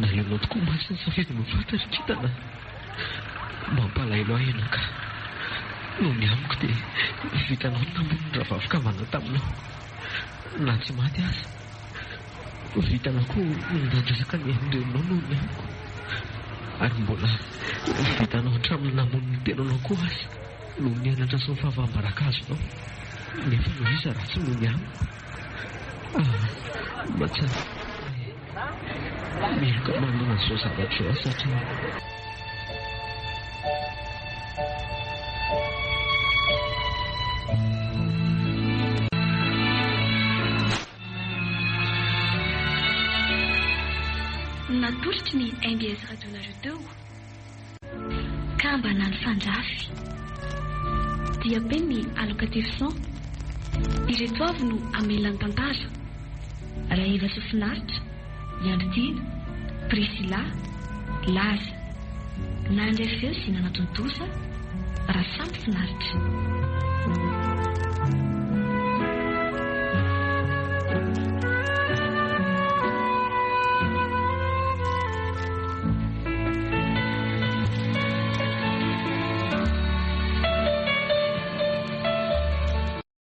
naleonao tokoa mantsy ny safidy no faty ry kintana a! Mampalahelo ahy ianao ka! Noho ny amiko dia vitanao ny namono ny rahavavy kambana taminao na tsy maty aza. Vitanao koa ny nandrotsaka ny ain-dreninao noho ny amiko. Ary mbola vitanao hatramin'ny namono ny tenanao koa aza noho ny henatra sy ny fahafaham-baraka azonao. Nefa noho iza raha tsy noho ny amiko? Ah, mahatsiaro tena e! Meloka manoloana an'izao zavatra izao aho satria. Natolotry ny mbs Radionareo teo. Kambana nifandrafy. Diaben'ny Alokaterison. Ireto avy no hamela ny tantara. Raeva Sofinaritra, i Andry Tiana, Priscilla, Laza. Nandray feo sy nanatontosa, Rasamy Finaritra.